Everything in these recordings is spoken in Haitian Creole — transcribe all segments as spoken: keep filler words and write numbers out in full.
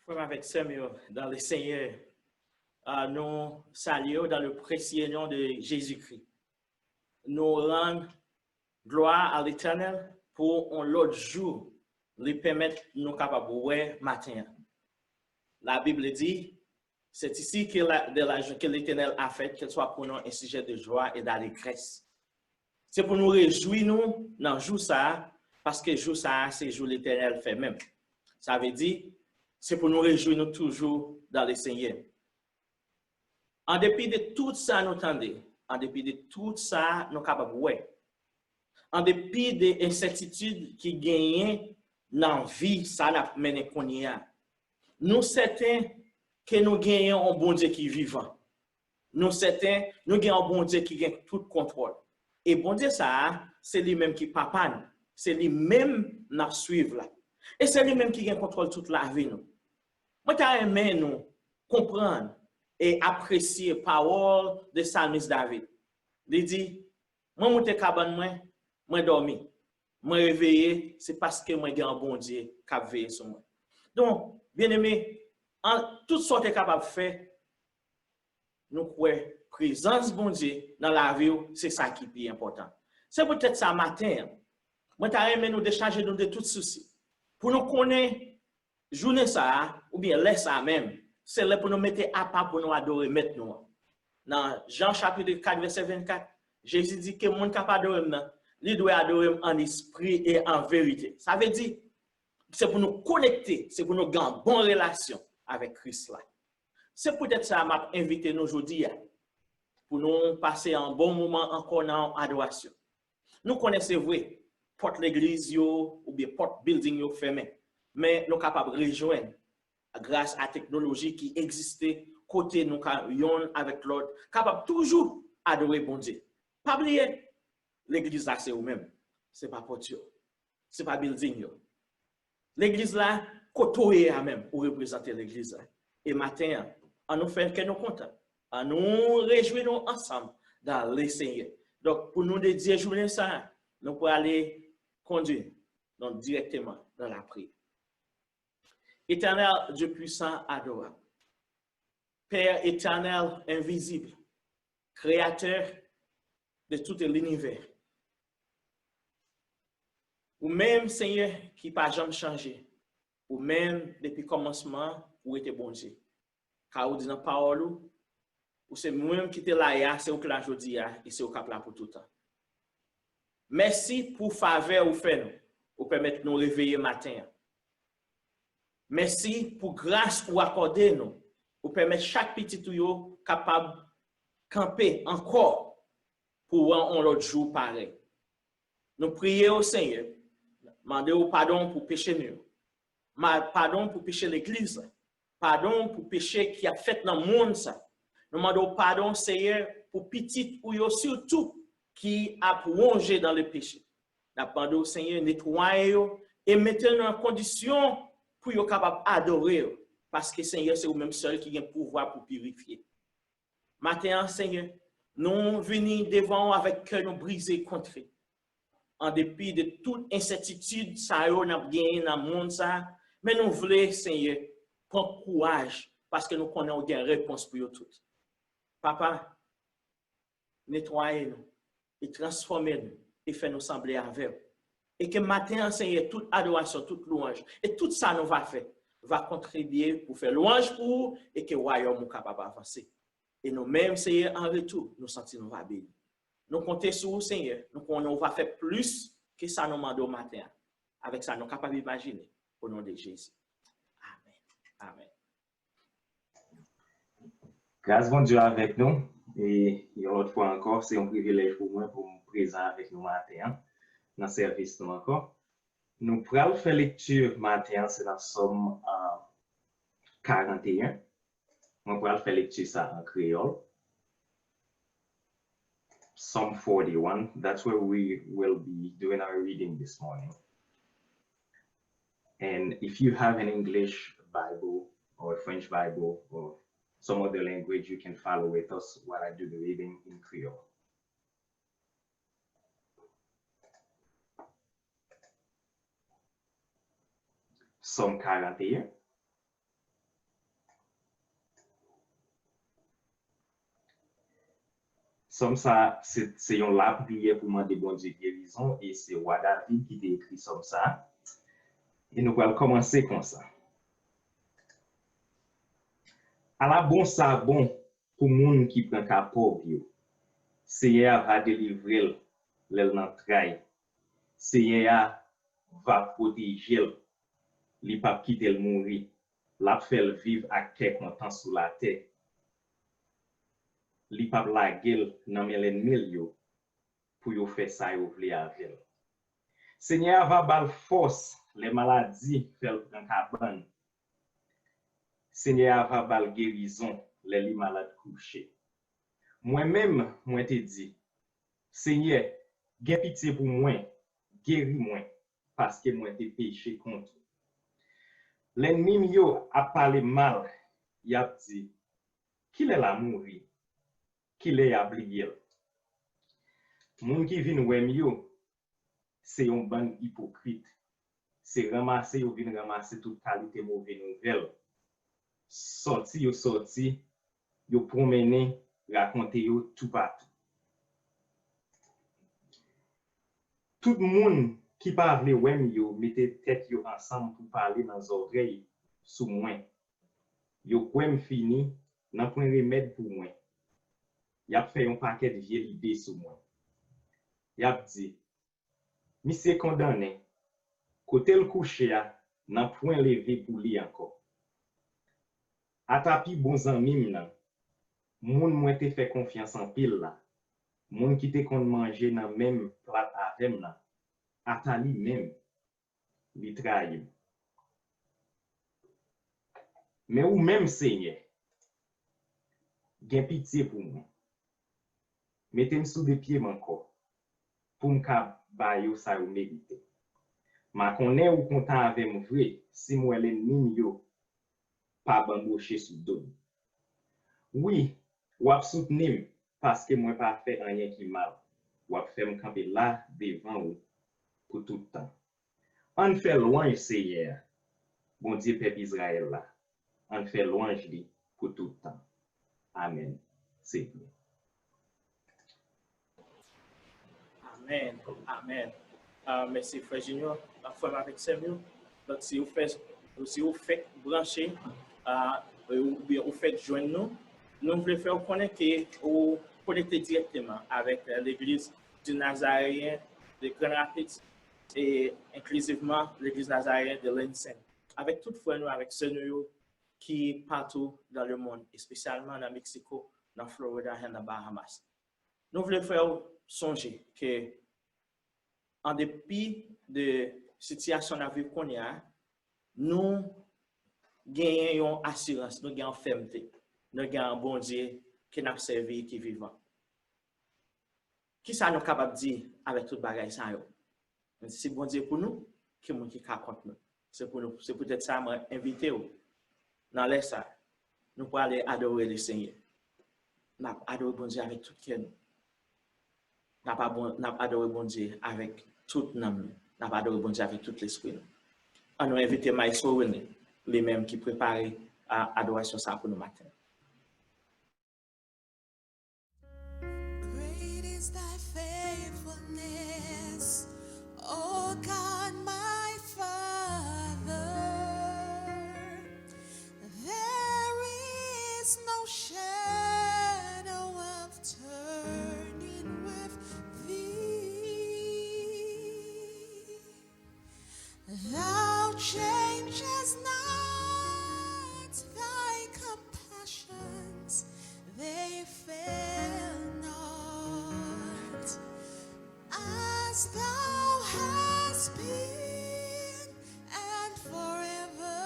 Frè m avèk sè m yo dans le Seigneur, ah, nou salye w dans le précieux nom de Jésus-Christ. Nou rann glwa a Letènèl pou yon lòt jou li pèmèt nou kapab wè maten an. La Bible dit, c'est ici que la, de la, que l'Éternel a fait, qu'elle soit pour nous un sujet de joie et d'allégresse. Se pou nou rejwi nou nan jou sa a, paske jou sa a se jou Letènèl fè menm. Sa vle di, se pou nou rejwi nou toujou dans le Seigneur. An depi de tout sa nou tande, an depi de tout sa nou kapab wè, an depi de ensètitid ki genyen nan vi sa n ap mennen kounye a, nou sèten ke nou genyen yon Bondye ki vivan. Nou sèten, nou gen yon Bondye ki gen tout kontwòl. E Bondye sa a, se li menm ki papa n. Se li menm n ap swiv la. E se li menm ki gen kontwòl tout lavi nou. Mwen ta renmen nou konprann e apresye pawòl de salmis David. Li di, mwen moute kabann mwen, mwen dòmi. Mwen reveye, se paske mwen gen yon Bondye k ap veye sou mwen. Donk, byeneme, an tout sa w te kapab fè, nou kwè prezans Bondye nan lavi w, se sa ki pi enpòtan. Se poutèt sa, maten an, mwen ta renmen nou dechaje nou de tout sousi. Pou nou konnen jounen sa a, oubyen lè sa a menm, se lè pou nou mete apa pou nou adore Mèt nou an. Nan Jan chapit kat, vèsè vennkat, Jezi di ke moun k ap adore m nan, li dwe adore m an espri e an verite. Sa vle di, se pou nou konekte, se pou nou gen yon bon relasyon avèk Kris la. Se poutèt sa m ap envite nou jodi a, pou nou pase yon bon moman ankò nan yon adorasyon. Nou konnen se vre, pòt legliz yo oubyen pòt building yo fèmen, men nou kapab rejwenn gras a teknoloji ki egziste kote nou ka yonn avèk lòt kapab toujou adore Bondye. Pa bliye, legliz la se ou menm, se pa pòt yo, se pa building yo. Legliz la, kote w ye a menm, ou reprezante legliz la. E maten an, an nou fè kè nou kontan. An nou rejwi nou ansanm dans le Seigneur. Donk, pou nou dedye jounen sa a, nou prale kondui nou dirèkteman nan lapriyè. Éternel Dieu puissant, adorable, Père éternel, invisible, créateur de tout l'univers. Ou menm, Senyè, ki pa janm chanje. Ou menm, depi kòmansman, ou rete Bondye. Ka ou di nan pawòl ou, ou se menm ki te la yè a, se ou ki la jodi a, e se ou k ap la pou toutan. Mèsi pou favè ou fè nou, ou pèmèt nou reveye maten an. Mèsi pou gras ou akòde nou, ou pèmèt chak pitit ou yo kapab kanpe ankò pou wè yon lòt jou parèy. Nou priye w, Senyè, mande w padon pou peche nou yo. Ma-, padon pou peche legliz la. Padon pou peche ki ap fèt nan mond sa. Nou mande w padon, Senyè, pou pitit ou yo sitou ki ap wonje dans le péché. N ap mande w, Senyè, netwaye yo e mete yo nan kondisyon pou yo kapab adore w, paske, Senyè, se ou menm sèl ki gen pouvwa pou pirifye. Maten an, Senyè, nou vini devan w avèk kè nou brize, kontre. An depi de tout ensètitid sa yo n ap genyen nan mond sa, men nou vle, Senyè, pran kouraj, paske nou konnen w gen repons pou yo tout. Papa, netwaye nou, e transfòme nou, e fè nou sanble avè w. E ke maten an, Senyè, tout adorasyon, tout lwanj, e tout sa nou va fè, va kontribye pou fè lwanj pou ou, e ke wayòm ou kapab avanse. E nou menm, Senyè, an retou, nou santi nou va beni. Nou konte sou ou, Senyè. Nou konnen ou va fè plis ke sa nou mande w maten an. Avèk sa, nou kapab imajine. O non de Jezi. Amèn. Amèn. Gras Bondye avèk nou. E yon lòt fwa ankò, se yon privilèj pou mwen pou m prezan avèk nou maten an, nan sèvis nou ankò. Nou pral fè lekti maten an, se nan Sòm, ah, karanteyen. Mwen pral fè lekti sa an kreyòl. Psalm forty-one, that's where we will be doing our reading this morning. And if you have an English Bible or a French Bible or some other language, you can follow with us while I do the reading in Creole. Sòm karanteyen. Sòm sa a, se, se yon lapriyè pou mande Bondye gerizon, e se wa David ki te ekri sòm sa a. E nou pral kòmanse konsa. Ala bon sa bon pou moun ki pran ka pòv yo! Senyè a va delivre l lè l nan tray. Senyè a va pwoteje l. Li p ap kite l mouri. L ap fè l viv ak kè kontan sou latè. Li p ap lage l nan men lènmi l yo pou yo fè sa yo vle avè l. Senyè a va ba l fòs lè maladi fè l pran kabann. Senyè a va ba l gerizon lè li malad kouche. Mwen menm, mwen te di, Senyè, gen pitye pou mwen, geri mwen, paske mwen te peche kont ou. Lènmi m yo ap pale m mal, y ap di, Kilè l a mouri? Kilè y a bliye l? Moun ki vin wè m yo, se yon bann ipokrit. Se ranmase yo vin ranmase tout kalite move nouvèl. Sòti yo sòti, yo pwonmennen, rakonte yo toupatou. Tout moun ki pa vle wè m yo mete tèt yo ansanm pou pale nan zòrèy sou mwen. Yo kwè m fini, nan pwen remèd pou mwen. Y ap fè yon pakèt vye lide sou mwen. Y ap di, Misye kondannen. Kote l kouche a, nan pwen leve pou li ankò. Ata pi bon zanmi m nan, moun mwen te fè konfyans anpil la, moun ki te konn manje nan menm plat avè m nan, ata li menm, li trayi m. Men ou menm, Senyè, gen pitye pou mwen. Mete m sou de pye m ankò, pou m ka ba yo sa yo merite. M a konnen ou kontan avè m vre si m wè lènmi m yo pa banboche sou do m. Wi, w ap soutni m, paske mwen pa fè anyen ki mal. W ap fè m kanpe la devan ou pou tout tan. Ann fè lwanj Senyè a, Bondye pèp Izrayèl la. Ann fè lwanj li pou tout tan. Amèn. Senyè. Amèn. Amèn. Ah, mèsi, frè Junior. Ah, frè m avèk sè m yo. Donk, si ou fè, si ou fèk branche, ah, oubyen ou fèk jwenn nou, nou vle fè w konnen ke ou konekte dirèkteman avèk, eh, Legliz di Nazaryen de Grand Rapids e enklizivman Legliz Nazaryen de Lansing, avèk tout frè nou, avèk sè nou yo ki patou dans le monde, espesyalman nan Meksiko, nan Florida, e nan Bahamas. Nou vle fè w sonje ke, an depi de sitiyasyon n ap viv kounye a, nou genyen yon asirans, nou gen yon fèmte, nou gen yon Bondye ke n ap sèvi ki vivan. Kisa nou kapab di avèk tout bagay sa yo? Si Bondye pou nou, ki moun ki ka kont nou? Se pou nou, se poutèt sa mwen envite w nan lè sa, nou prale adore Lesenyè. N ap adore Bondye avèk tout kè nou. N ap abon-, n ap adore Bondye avèk tout nanm nou. N ap adore Bondye avèk tout lespri nou. An nou envite Maestro René, li menm ki prepare a-, adorasyon sa pou nou maten. Great is thy faithfulness, O God my Father. There is no shadow of turning with thee. Thou changest not, thy compassions, they fail not. As thou hast been, and forever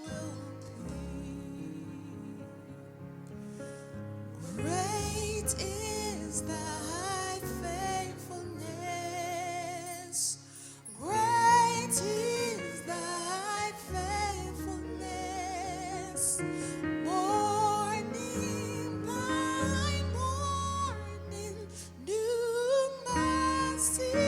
will be. Great is thy faithfulness. Great is thy faithfulness. Morning by morning, new mercy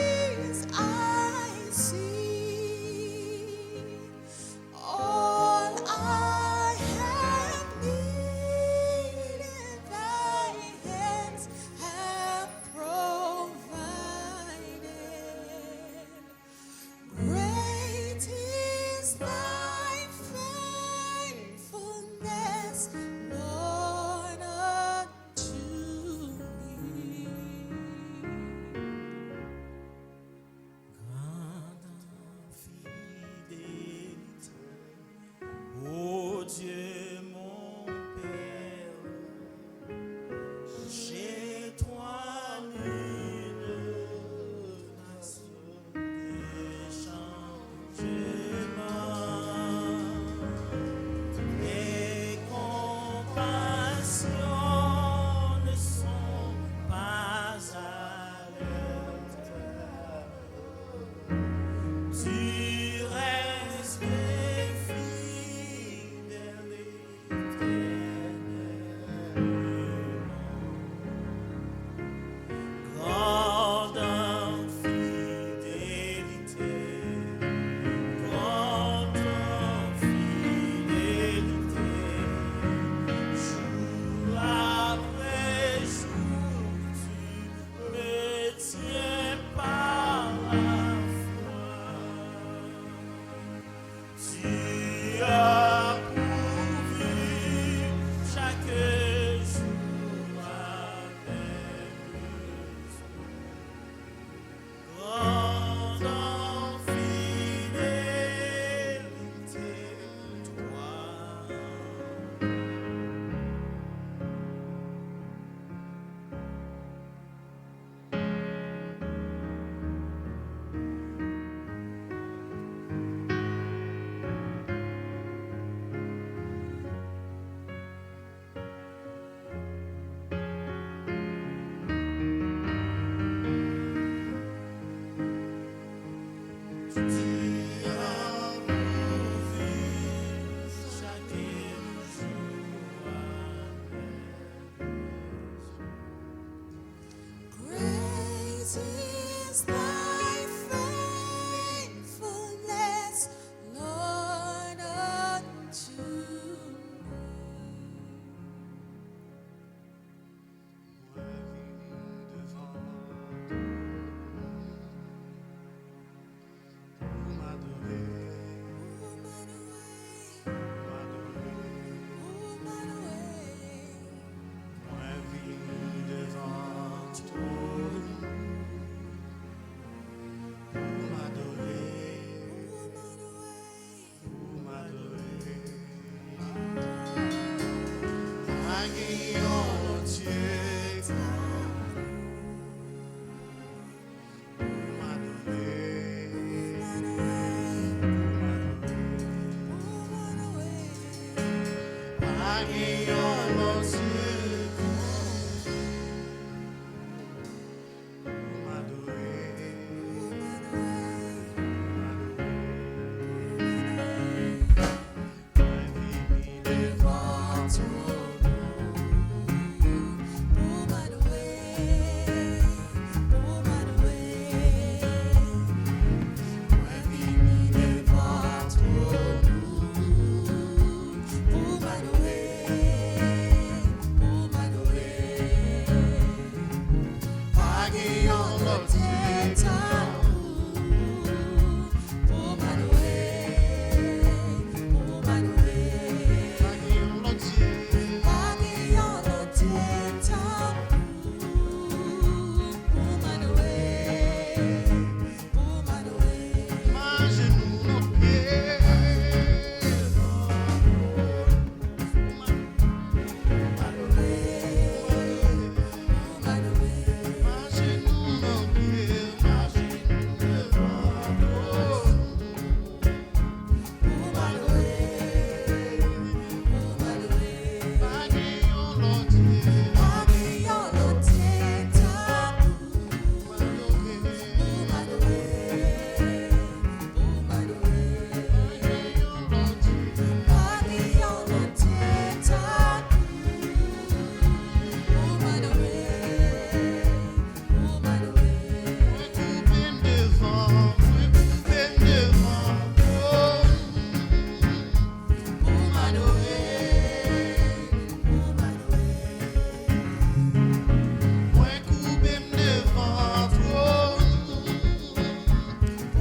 Thy faithfulness, Lord, unto me. Mwen vini devan ou pou m adore, pou m adore, pou m adore. Mwen vini devan twòn ou pou m adore, pou m adore. Pa gen yon lòt Dye tankou ou. Pou m adore, pou m adore, pou m adore. Pa gen yon lòt Dye tankou ou. Pou m adore, pou m adore, pou m adore. Mwen vini devan twòn ou pou m adore, pou m adore. Mwen vini devan twòn ou pou m adore, pou m adore. Pa gen yon lòt Dye tankou ou. Pou m adore, pou m adore. Pa gen yon lòt Dye. Pa gen yon lòt Dye tankou ou. Pou m adore, pou m adore. M ajenou nan pye w. Pou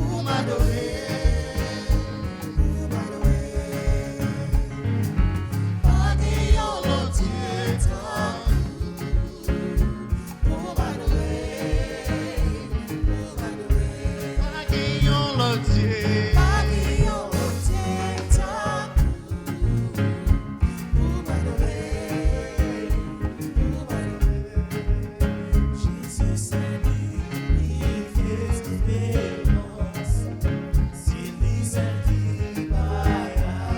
m adore, pou m adore. Pa gen yon lòt Dye tankou ou. Pou m adore, pou m adore. Pa gen yon lòt Dye. Pa gen yon lòt Dye tankou ou. Pou m adore, pou m adore. Jezi sèl li ki fè diferans. Se li sèl ki bay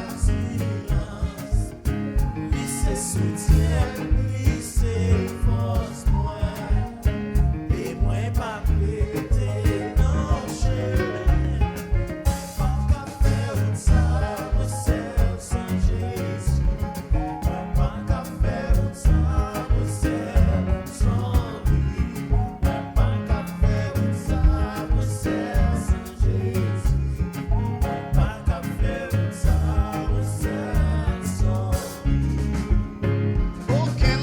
asirans. Li se soutyen m, li se fòs mwen. E mwen p ap rete nan chemen. Mwen pa ka fè wout sa mwen sèl san Jezi. Mwen pa ka fè wout sa mwen sèl san li. Mwen pa ka fè wout sa mwen sèl san Jezi. Mwen pa ka fè wout sa mwen sèl san li. Okenn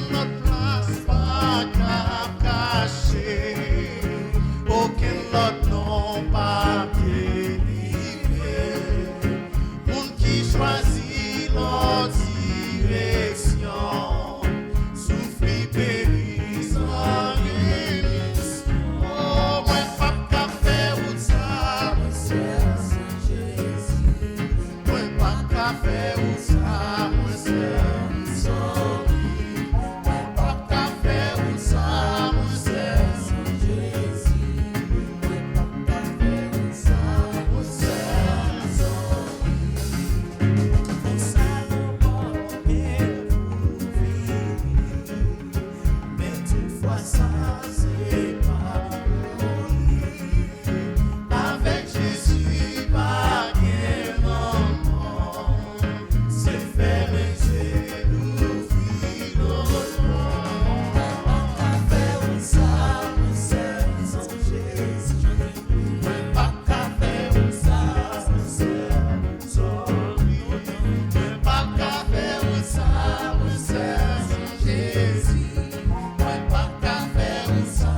Sèl Jezi, mwen pa ka fè ou sa,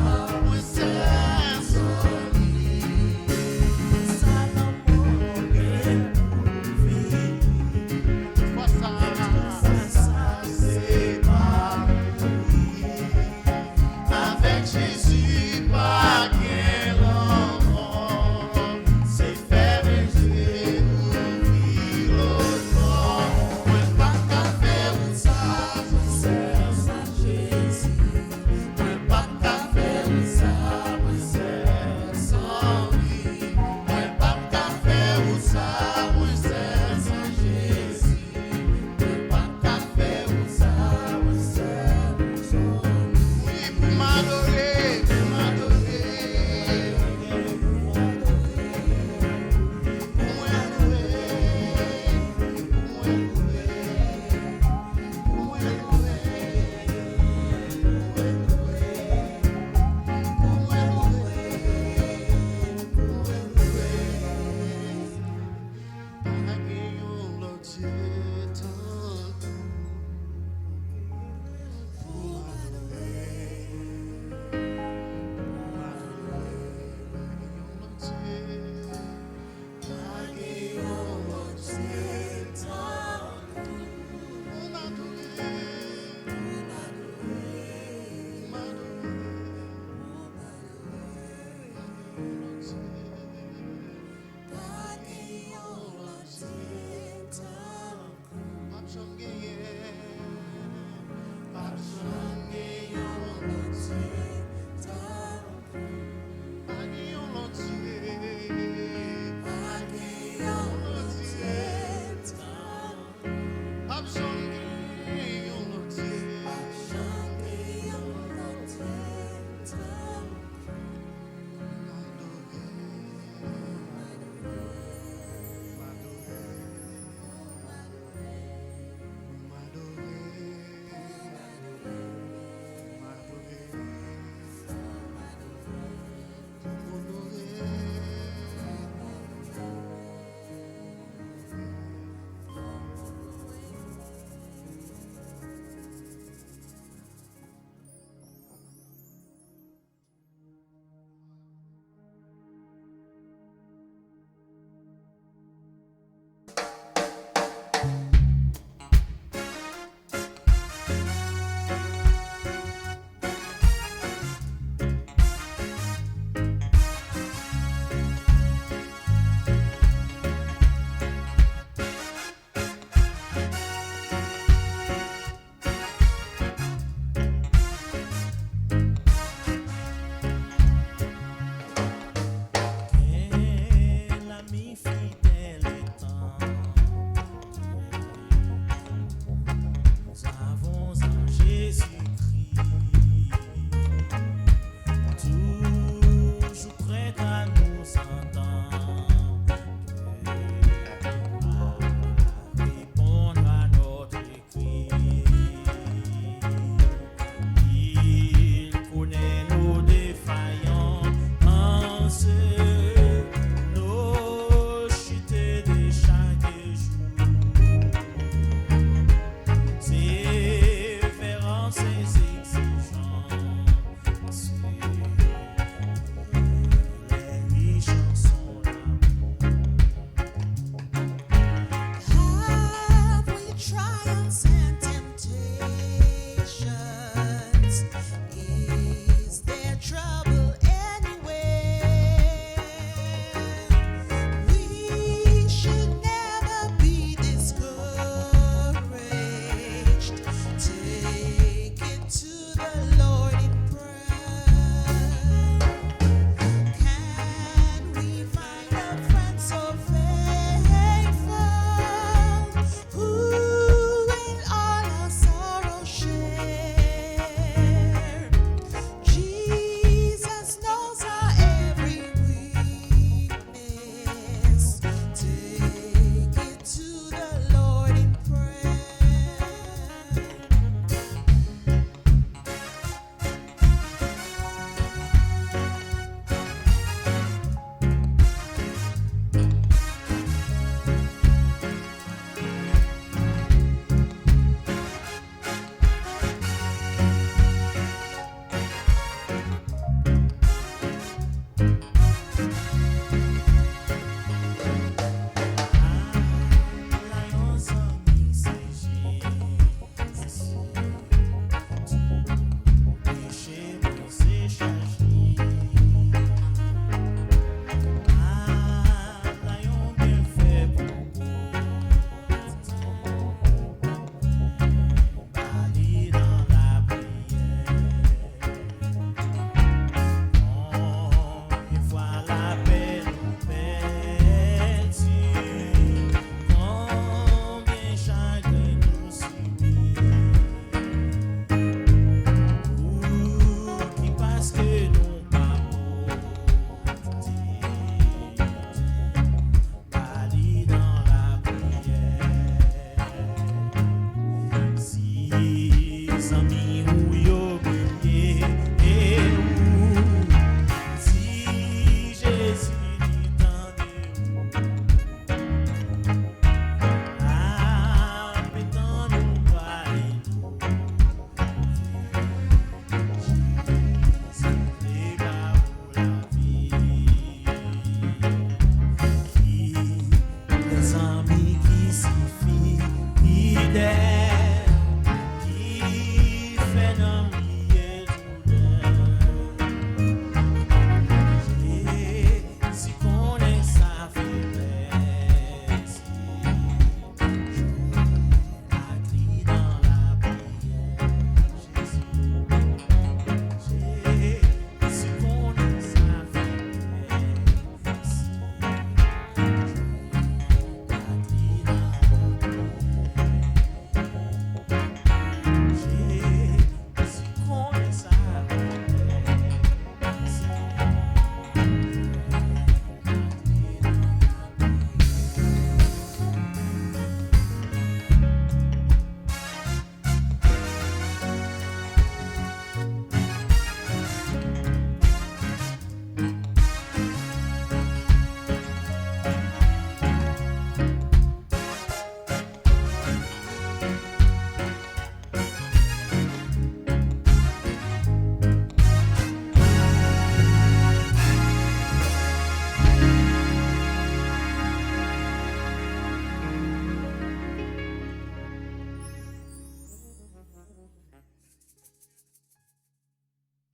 mwen sèl soli. Sa lanmou gen pou vini. Sa, sa, se pa mouri. Avèk Jezi pa gen lanmò. Se fèmen je ouvri lòt bò. Mwen pa ka fè ou sa, mwen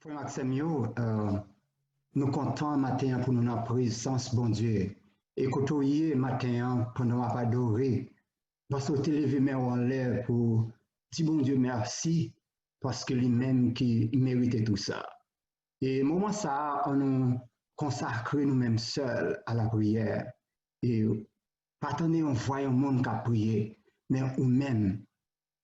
Frè m ak sè m yo, euh, nou kontan maten an pou nou nan prezans Bondye. E kote w ye maten an, pandan w ap adore, paske w te leve men w anlè pou di Bondye mèsi, paske li menm ki merite tou sa. E moman sa a, ann nou konsakre nou menm sèl a lapriyè. E pa tande yon vwa yon moun k ap priye, men ou menm,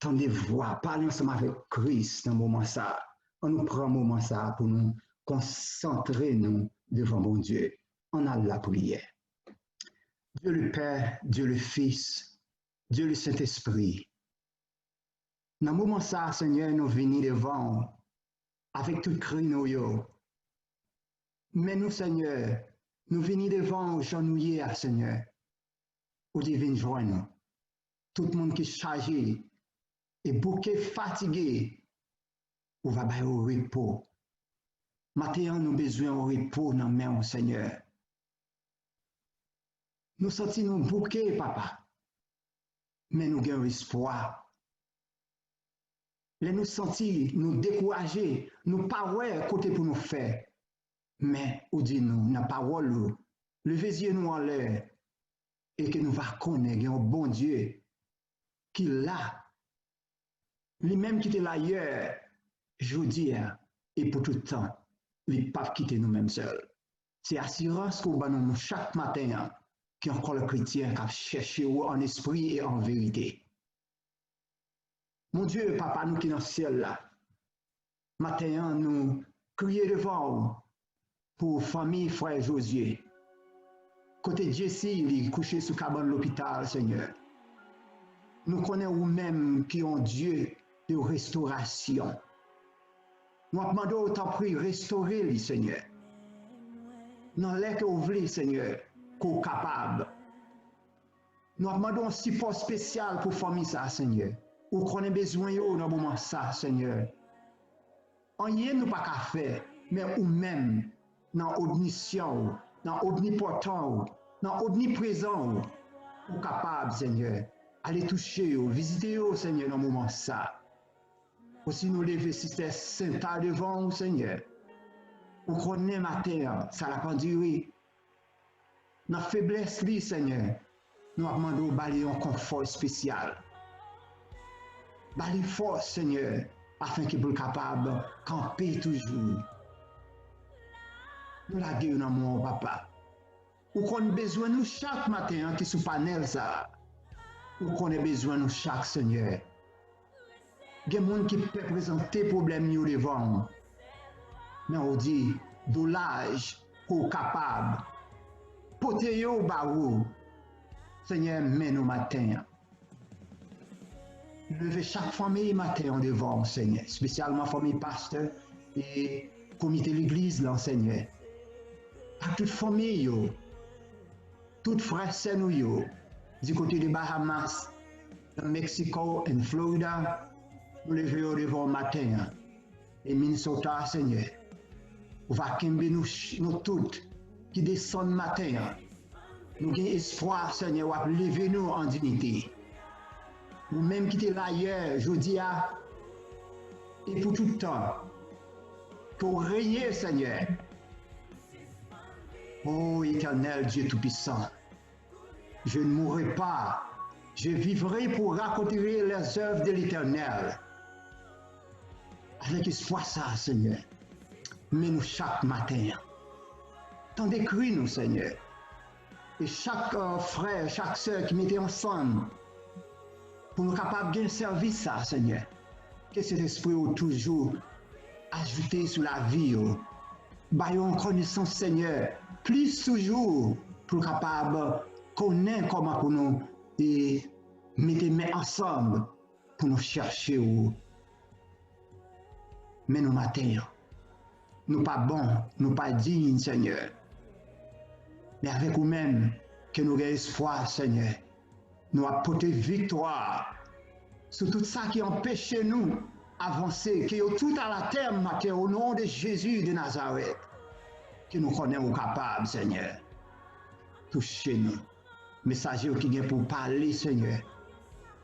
tande vwa, pale ansanm avèk Kris nan moman sa a. Ann nou pran moman sa a pou nou konsantre nou devan Bondye. Ann al lapriyè. Dieu le Père, Dieu le Fils, Dieu le Saint-Esprit. Nan moman sa a, Senyè, nou vini devan w avèk tout kri nou yo. Men nou, Senyè, nou vini devan w jan nou ye a, Senyè. Ou di vin jwenn nou. Tout moun ki chaje e bouke, fatige, ou va ba yo repo. Maten an, nou bezwen yon repo nan men w, Senyè. Nou santi nou bouke, Papa, men nou gen yon espwa. Lè nou santi nou dekouraje, nou pa wè kote pou nou fè, men ou di nou nan pawòl ou, leve zye nou anlè, e ke nou va konnen gen yon Bondye ki la, li menm ki te la yè, jodi a, e pou tout tan, li p ap kite nou menm sèl. Se asirans ke w ban nou, nou chak maten an, ki ankò lè kretyen k ap chèche w an espri e an verite. Bondye, Papa nou ki nan syèl la, maten an, nou kriye devan w pou fanmi frè Jozye. Kote Jesi, li kouche sou kabann lopital, Senyè. Nou konnen ou menm ki yon Dye de restorasyon. Nou ap mande w, tanpri, restore li, Senyè. Nan lè ke w vle, Senyè, ke w kapab. Nou ap mande w yon sipò espesyal pou fanmi sa a, Senyè. Ou konnen bezwen yo nan moman sa a, Senyè. Anyen nou pa ka fè, men ou menm, nan omnisyan w, nan omnipòtan w, nan omniprezan w, ou kapab, Senyè. Ale touche yo, vizite yo, Senyè, nan moman sa a. Osi nou leve sistè Senta devan w, Senyè. Ou konnen maten an, sa l ap andire. Nan feblès li, Senyè, nou ap mande w ba li yon konfò espesyal. Ba li fòs, Senyè, afenke pou l kapab kanpe toujou. Nou lage yo nan men w, Papa. Ou konn bezwen nou chak maten an ki sou panèl sa a. Ou konnen bezwen nou chak, Senyè. Gen moun ki pè prezante pwoblèm yo devan w. Men ou di, doulaj ke w kapab. Pote yo ba ou. Senyè, men nou maten an. Leve chak fanmi maten an devan w, Senyè. Espesyalman fanmi pastè e komite legliz lan, Senyè. Ak tout fanmi yo. Tout frè sè nou yo, di kote de Bahamas, nan Mexico and Florida, nou leve yo devan w maten an. E Minnesota, Senyè, ou va kenbe nou, ch- nou tout ki desann maten an. Nou gen espwa, Senyè, w ap leve nou an diyite. Ou menm ki te la yè, jodi a, e pou tout tan, ke w renye, Senyè. O Etènèl Dye Toupisan, je ne mourrai pas, je vivrai pour raconter les œuvres de l'Éternel. Avèk espwa sa, Senyè, men nou chak maten an. Tande kri nou, Senyè. E chak, euh, frè, chak sè ki mete ansanm pou nou kapab gen sèvis sa, Senyè. Ke Sentespri w toujou ajoute sou lavi yo. Ba yo yon konesans, Senyè, plis toujou pou l kapab konnen kòman pou nou e mete men ansanm pou nou chèche w. Men nou maten an. Nou pa bon, nou pa diy, Senyè. Men avèk ou menm, ke nou gen espwa, Senyè. Nou ap pote viktwa sou tout sa ki anpeche nou avanse. Ke yo tout alatè maten, o non de Jezi de Nazarèt. Ke nou konnen ou kapab, Senyè. Touche nou. Mesaje w ki gen pou pale, Senyè.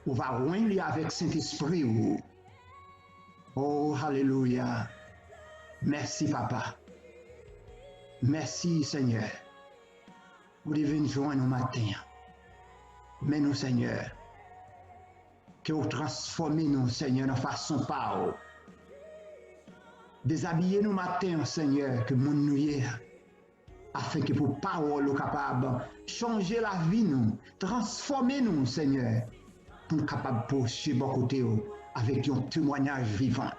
Ou va wenn li avèk Sentespri w. O, alelouya. Mèsi, Papa. Mèsi, Senyè. Ou te vin jwenn nou maten an. Men nou, Senyè. Ke ou transfòme nou, Senyè, nan fason pa ou. Dezabiye nou maten an, Senyè, ke moun nou ye a. Afenke pou pawòl ou kapab chanje lavi nou, transfòme nou, Senyè, pou n kapab pwoche bò kote w avèk yon temwayaj vivan.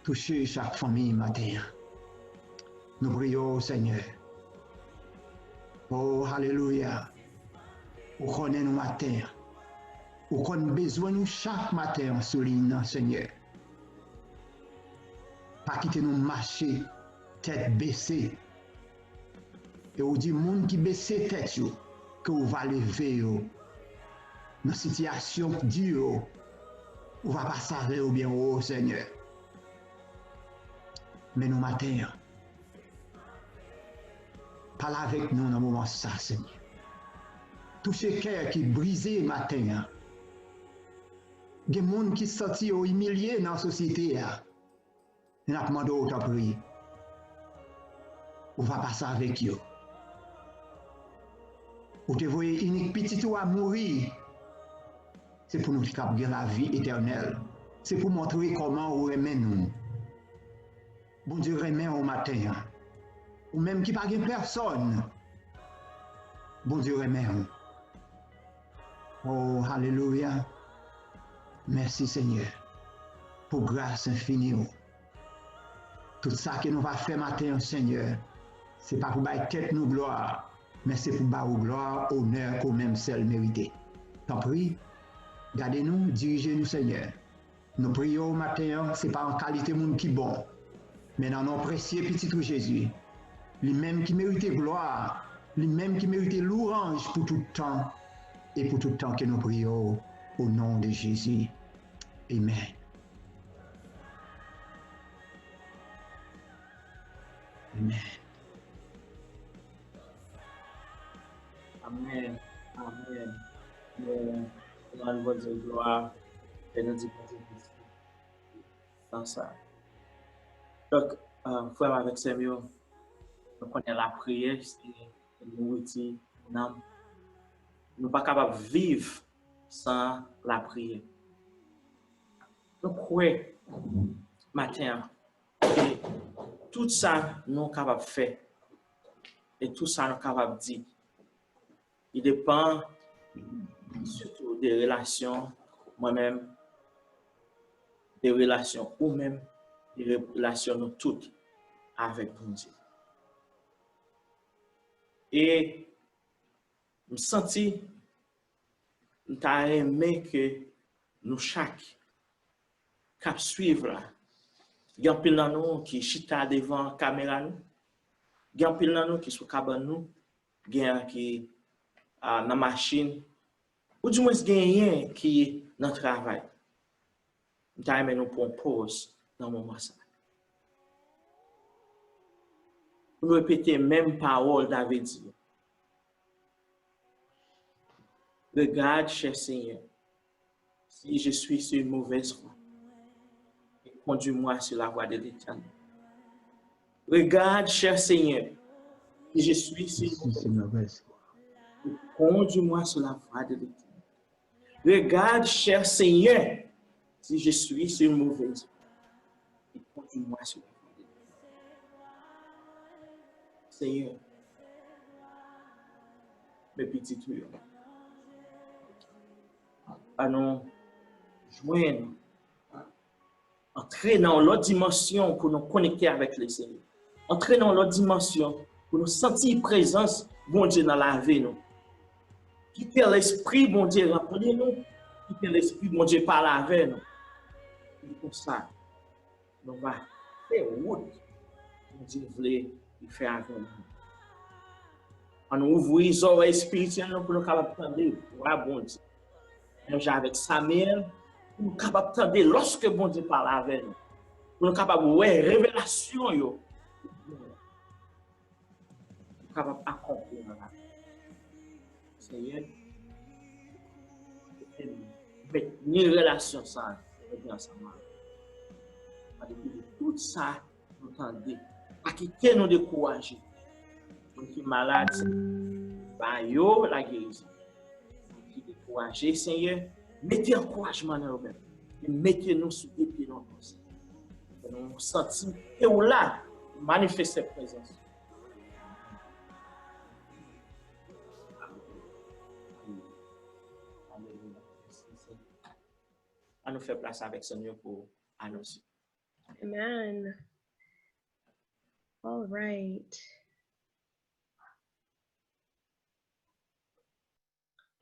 Touche chak fanmi maten an. Nou priye w, Senyè. O, alelouya. Ou konnen nou maten an. Ou konn bezwen nou chak maten an sou liy nan, Senyè. Pa kite nou mache tèt bese. E ou di moun ki bese tèt yo, ke ou va leve yo. Nan sitiyasyon di yo, ou va pase avè yo byen wo, Senyè. Men nou maten an. Pale avèk nou nan moman sa, Senyè. Touche kè ki brize maten an. Gen moun ki santi yo imilye nan sosyete a. E n ap mande w, tanpri, ou va pase avèk yo. Ou te voye inik pitit ou a mouri. Se pou nou te kab gen lavi etènèl. Se pou montre kòman ou renmen nou. Bondye renmen w maten an. Ou menm ki pa gen pèsòn, Bondye renmen w. O, alelouya. Mèsi, Senyè, pou gras enfini w. Tout sa ke nou va fè maten an, Senyè, se pa pou bay tèt nou glwa, men se pou ba ou glwa, onè ke w menm sèl merite. Tanpri, gade nou, dirije nou, Senyè. Nou priye w maten an, se pa an kalite moun ki bon, men nan non presye Pitit ou Jezi, li menm ki merite glwa, li menm ki merite louwanj pou tout tan, e pou tout tan ke nou priye w, o non de Jezi. Amen. Amen. Amen. Amen. Amen. Rann Bondye glwa. E nou di Bondye mèsi. Nan sa. Donk, euh, frè m avèk sè m yo, nou konnen lapriyè se nouriti nanm. Nou pa kapab viv san lapriyè. Nou kwè maten an ke tout sa nou kapab fè e tout sa nou kapab di, li depann sitou de relasyon mwen menm, de relasyon ou menm, de relasyon nou tout avèk Bondye. E m santi m ta renmen ke nou chak k ap swiv la, gen anpil nan nou ki chita devan kamera nou, gen anpil nan nou ki sou kabann nou, gen ki, a, nan machin, oudimwens genyen ki nan travay. M ta renmen nou pran pòz nan moman sa. Pou nou repete menm pawòl David di yo. Regarde, cher Seigneur, si je suis sur une mauvaise voie, et conduis-moi sur la voie de l'Éternel. Regarde, cher Seigneur, si je suis sur une mauvaise voie, et conduis-moi sur la voie de l'Éternel. Regarde, cher Seigneur, si je suis sur une mauvaise voie, et conduis-moi sur la voie de l'Éternel. Senyè, men pitit ou yo. An nou jwenn, antre nan yon lòt dimansyon pou nou konekte avèk Lesenyè. Antre nan yon lòt dimansyon pou nou santi prezans Bondye nan lavi nou. Kite Lespri Bondye ranpli nou, kite Lespri Bondye pale avè nou. E konsa, nou va fè wout Bondye vle li fè avè nou. Ann ouvri zòrèy espirityèl nou pou nou kapab tande vwa Bondye. Menm jan avèk Samyèl, pou nou kapab tande lòske Bondye pale avè nou. Pou nou kapab wè revelasyon yo. Pou kapab akonpli nan lavi. Senyè, menm relasyon sa a, nou gen ansanm avè w. Mande pou tout sa nou tande. Pa kite nou dekouraje. Moun ki malad, ba yo lagerizon. Moun ki dekouraje, Senyè, mete ankourajman nan yo menm. E mete nou sou de pye nou ankò, Senyè. Ke nou santi ke w la, manifeste prezans. Alelouya. An nou fè plas avèk sè nou yo pou anons yo. Amen. All right.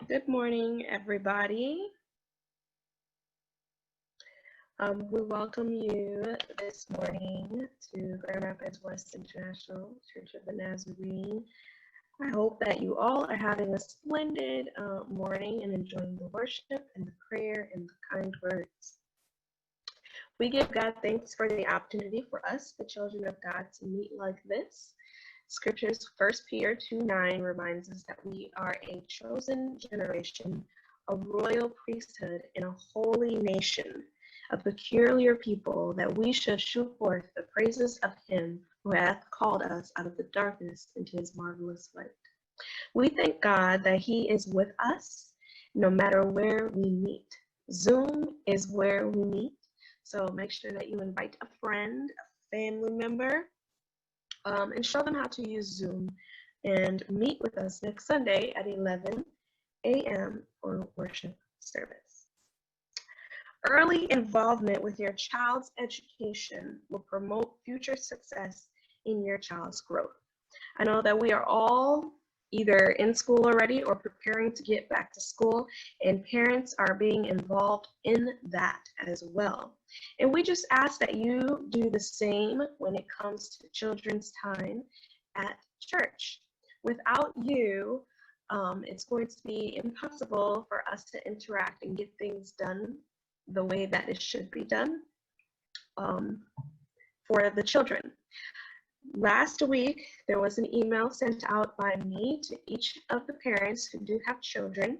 Good morning, everybody. Um, we welcome you this morning to Grand Rapids West International Church of the Nazarene. I hope that you all are having a splendid uh, morning and enjoying the worship and the prayer and the kind words. We give God thanks for the opportunity for us, the children of God, to meet like this. Scriptures, First Peter two nine reminds us that we are a chosen generation, a royal priesthood, and a holy nation, a peculiar people, that we should shew forth the praises of him who hath called us out of the darkness into his marvelous light. We thank God that he is with us no matter where we meet. Zoom is where we meet. So make sure that you invite a friend, a family member, um, and show them how to use Zoom. And meet with us next Sunday at eleven a.m. for worship service. Early involvement with your child's education will promote future success in your child's growth. I know that we are all either in school already or preparing to get back to school, and parents are being involved in that as well. And we just ask that you do the same when it comes to children's time at church. Without you, um, it's going to be impossible for us to interact and get things done the way that it should be done um, for the children. Last week, there was an email sent out by me to each of the parents who do have children.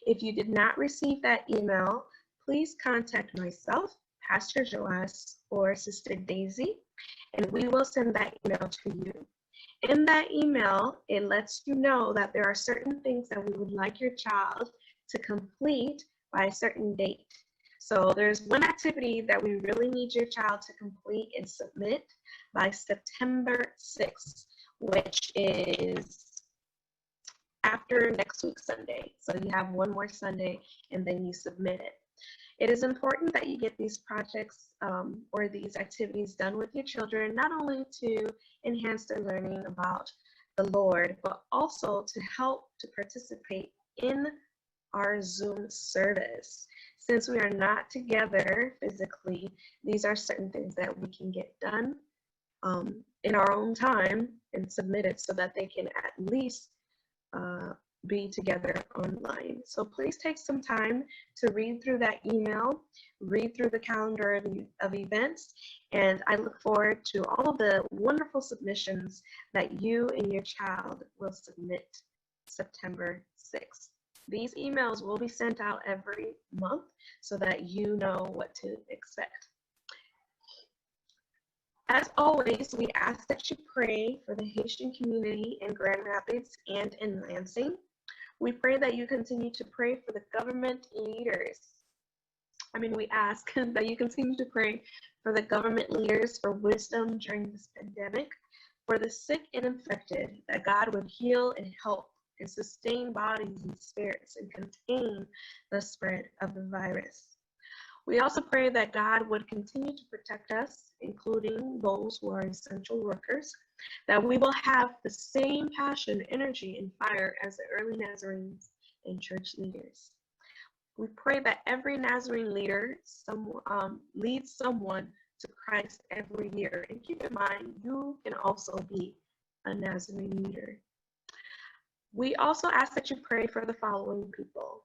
If you did not receive that email, please contact myself, Pastor Joas, or Sister Daisy, and we will send that email to you. In that email, it lets you know that there are certain things that we would like your child to complete by a certain date. So there's one activity that we really need your child to complete and submit by September sixth, which is after next week Sunday. So you have one more Sunday and then you submit it. It is important that you get these projects um, or these activities done with your children, not only to enhance their learning about the Lord, but also to help to participate in our Zoom service. Since we are not together physically, these are certain things that we can get done um, in our own time and submit it so that they can at least uh, be together online. So please take some time to read through that email, read through the calendar of, of events, and I look forward to all of the wonderful submissions that you and your child will submit September sixth. These emails will be sent out every month so that you know what to expect. As always, we ask that you pray for the Haitian community in Grand Rapids and in Lansing. We pray that you continue to pray for the government leaders. I mean, we ask that you continue to pray for the government leaders for wisdom during this pandemic, for the sick and infected, that God would heal and help and sustain bodies and spirits and contain the spread of the virus. We also pray that God would continue to protect us, including those who are essential workers, that we will have the same passion, energy, and fire as the early Nazarenes and church leaders. We pray that every Nazarene leader some, um, leads someone to Christ every year. And keep in mind, you can also be a Nazarene leader. We also ask that you pray for the following people: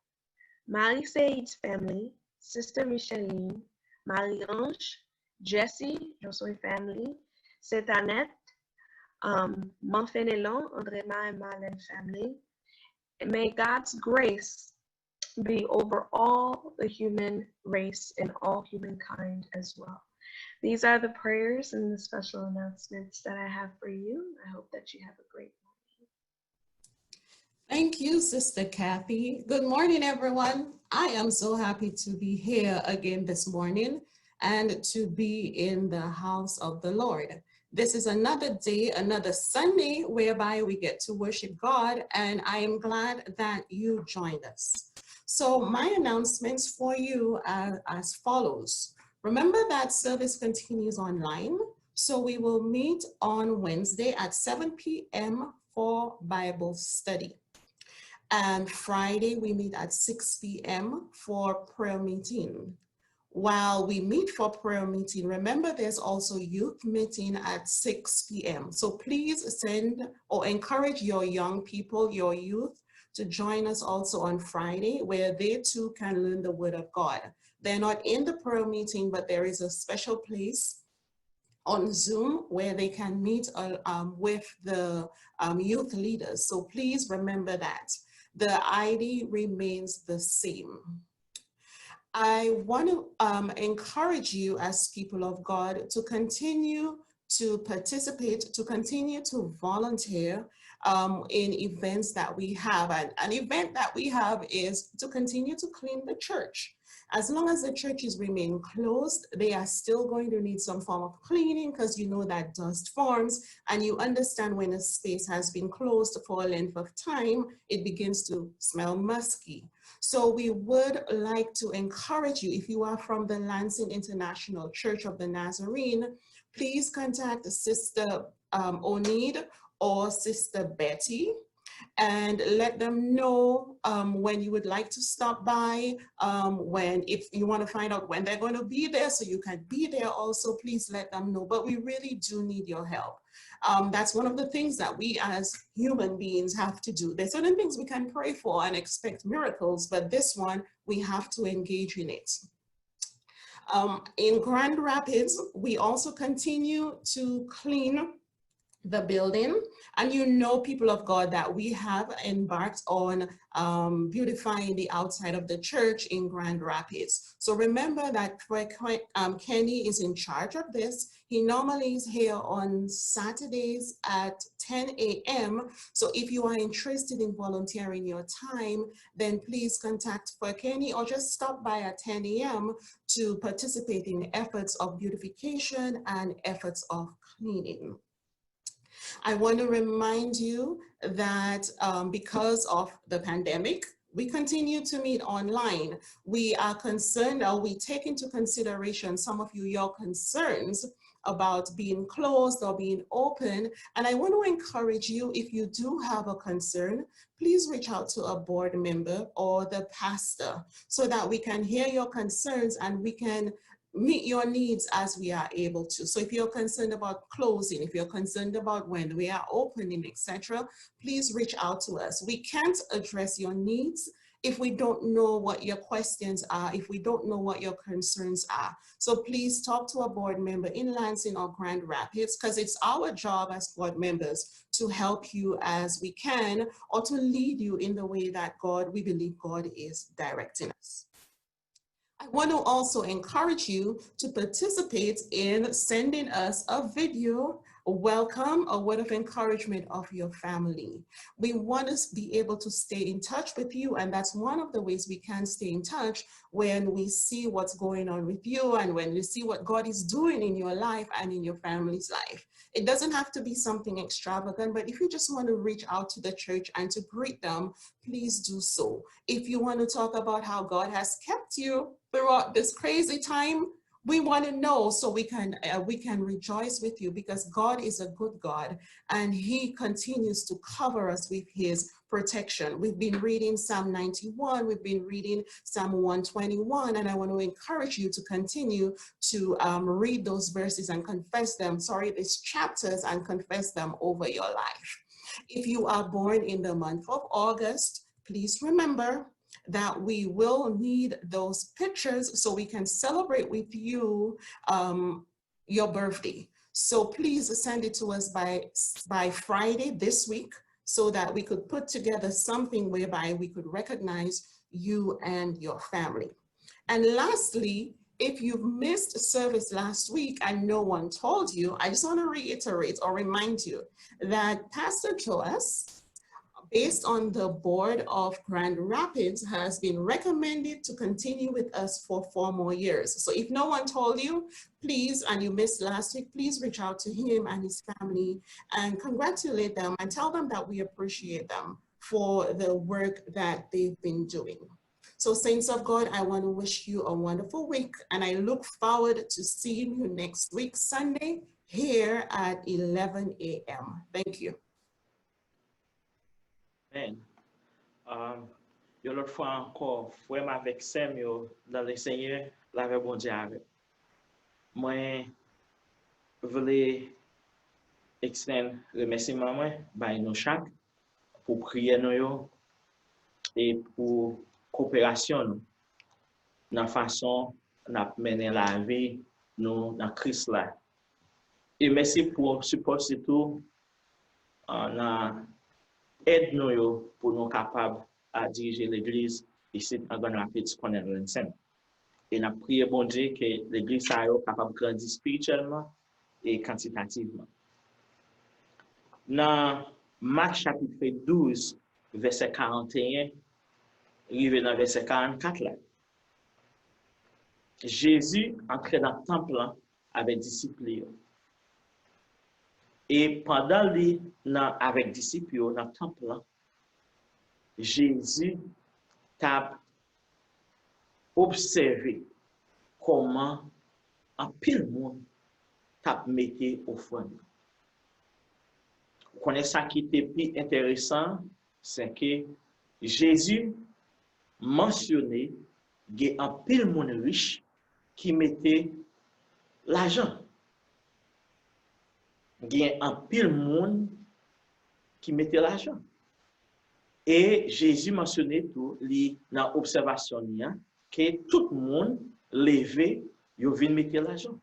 Marie Said's family, Sister Micheline, Marie Ange, Jesse, Josué family, Saint Annette, um, Man Fenelon, André Ma and Marlène family. May God's grace be over all the human race and all humankind as well. These are the prayers and the special announcements that I have for you. I hope that you have a great morning. Thank you, Sister Kathy. Good morning, everyone. I am so happy to be here again this morning and to be in the house of the Lord. This is another day, another Sunday, whereby we get to worship God, and I am glad that you joined us. So, my announcements for you are as follows. Remember that service continues online, so we will meet on Wednesday at seven p.m. for Bible study. And Friday, we meet at six p.m. for prayer meeting. While we meet for prayer meeting, remember there's also youth meeting at six p.m. So please send or encourage your young people, your youth, to join us also on Friday, where they too can learn the Word of God. They're not in the prayer meeting, but there is a special place on Zoom where they can meet uh, um, with the um, youth leaders. So please remember that the I D remains the same. I want to um, encourage you as people of God to continue to participate, to continue to volunteer um, in events that we have. And an event that we have is to continue to clean the church. As long as the churches remain closed, they are still going to need some form of cleaning because you know that dust forms, and you understand when a space has been closed for a length of time, it begins to smell musky. So we would like to encourage you, if you are from the Lansing International Church of the Nazarene, please contact Sister um, Onid or Sister Betty and let them know um, when you would like to stop by, um, when, if you want to find out when they're going to be there, so you can be there also, please let them know. But we really do need your help. Um, that's one of the things that we as human beings have to do. There's certain things we can pray for and expect miracles, but this one, we have to engage in it. Um, in Grand Rapids, we also continue to clean the building. And you know, people of God, that we have embarked on um, beautifying the outside of the church in Grand Rapids. So remember that um, Kenny is in charge of this. He normally is here on Saturdays at ten a.m. So if you are interested in volunteering your time, then please contact Kenny or just stop by at ten a.m. to participate in efforts of beautification and efforts of cleaning. I want to remind you that um, because of the pandemic, we continue to meet online. We are concerned, or we take into consideration some of you, your concerns about being closed or being open. And I want to encourage you, if you do have a concern, please reach out to a board member or the pastor so that we can hear your concerns and we can meet your needs as we are able to. So if you're concerned about closing, if you're concerned about when we are opening, et cetera, please reach out to us. We can't address your needs if we don't know what your questions are, if we don't know what your concerns are. So please talk to a board member in Lansing or Grand Rapids, because it's our job as board members to help you as we can or to lead you in the way that God, we believe God is directing us. I want to also encourage you to participate in sending us a video, a welcome, a word of encouragement of your family. We want to be able to stay in touch with you, and that's one of the ways we can stay in touch, when we see what's going on with you and when we see what God is doing in your life and in your family's life. It doesn't have to be something extravagant, but if you just want to reach out to the church and to greet them, please do so. If you want to talk about how God has kept you throughout this crazy time, we want to know so we can uh, we can rejoice with you, because God is a good God and he continues to cover us with his protection. We've been reading Psalm ninety-one, we've been reading Psalm one twenty-one, and I want to encourage you to continue to um, read those verses and confess them, sorry, these chapters and confess them over your life. If you are born in the month of August, please remember that we will need those pictures so we can celebrate with you um, your birthday. So please send it to us by by Friday this week so that we could put together something whereby we could recognize you and your family. And lastly, If you've missed service last week and no one told you, I just want to reiterate or remind you that Pastor Joas, based on the board of Grand Rapids, has been recommended to continue with us for four more years. So if no one told you, please, and you missed last week, please reach out to him and his family and congratulate them and tell them that we appreciate them for the work that they've been doing. So, saints of God, I want to wish you a wonderful week, and I look forward to seeing you next week, Sunday, here at eleven a m. Thank you. Amen. Um, yon lòt fwa ankò, frè m avèk sè m yo nan le Senyè, lavè Bondye avè. Mwen vle ekstenn remèsiman mwen bay nou chak pou priyè nou yo e pou koperasyon nou nan fason n ap mennen lavi nou nan Kris la. E mèsi pou sipò sitou uh, nan èd nou yo pou nou kapab uh, dirije legliz isit an Grand Rapids, Cornell, Lansing. E n ap priye Bondye ke legliz sa yo kapab grandi espirityèlman e kantitativman. Nan Mak chapit douz, vèsè karanteyen rive nan vèsè karannkat la, Jezi antre nan tanp lan avèk disip li yo. E pandan li nan avèk disip yo nan tanp lan, Jezi t ap obsève kòman anpil moun t ap mete ofrann yo. Ou konnen sa ki te pi enteresan, se ke Jezi mansyone gen anpil moun rich ki mete lajan. Gen anpil moun ki mete lajan. E Jezi mansyone tou, li nan obsèvasyon li an, ke tout moun leve, yo vin mete lajan.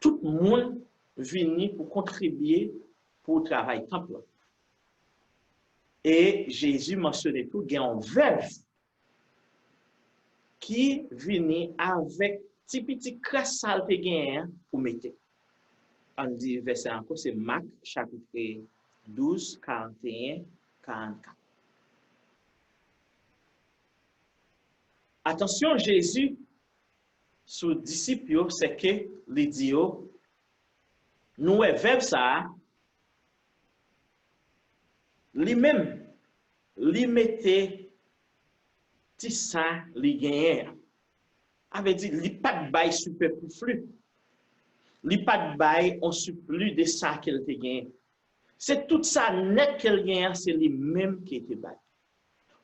Tout moun vini pou kontribye pou travay tanp lan. E Jezi mansyone tou, gen yon vèv ki vini avèk ti piti kras sa l te genyen an pou mete. Ann di vèsè ankò, se Mak chapit douz, karanteyen, karannkat. Atansyon Jezi sou disip yo, se ke li di yo, nou wè vèv sa a, li menm, li mete ti sa li genyen an. A vle di, li pa t bay sipèfli. Li pa t bay on sipli de sa ke l te genyen. Se tout sa nèt ke l genyen an, se li menm ki te bay.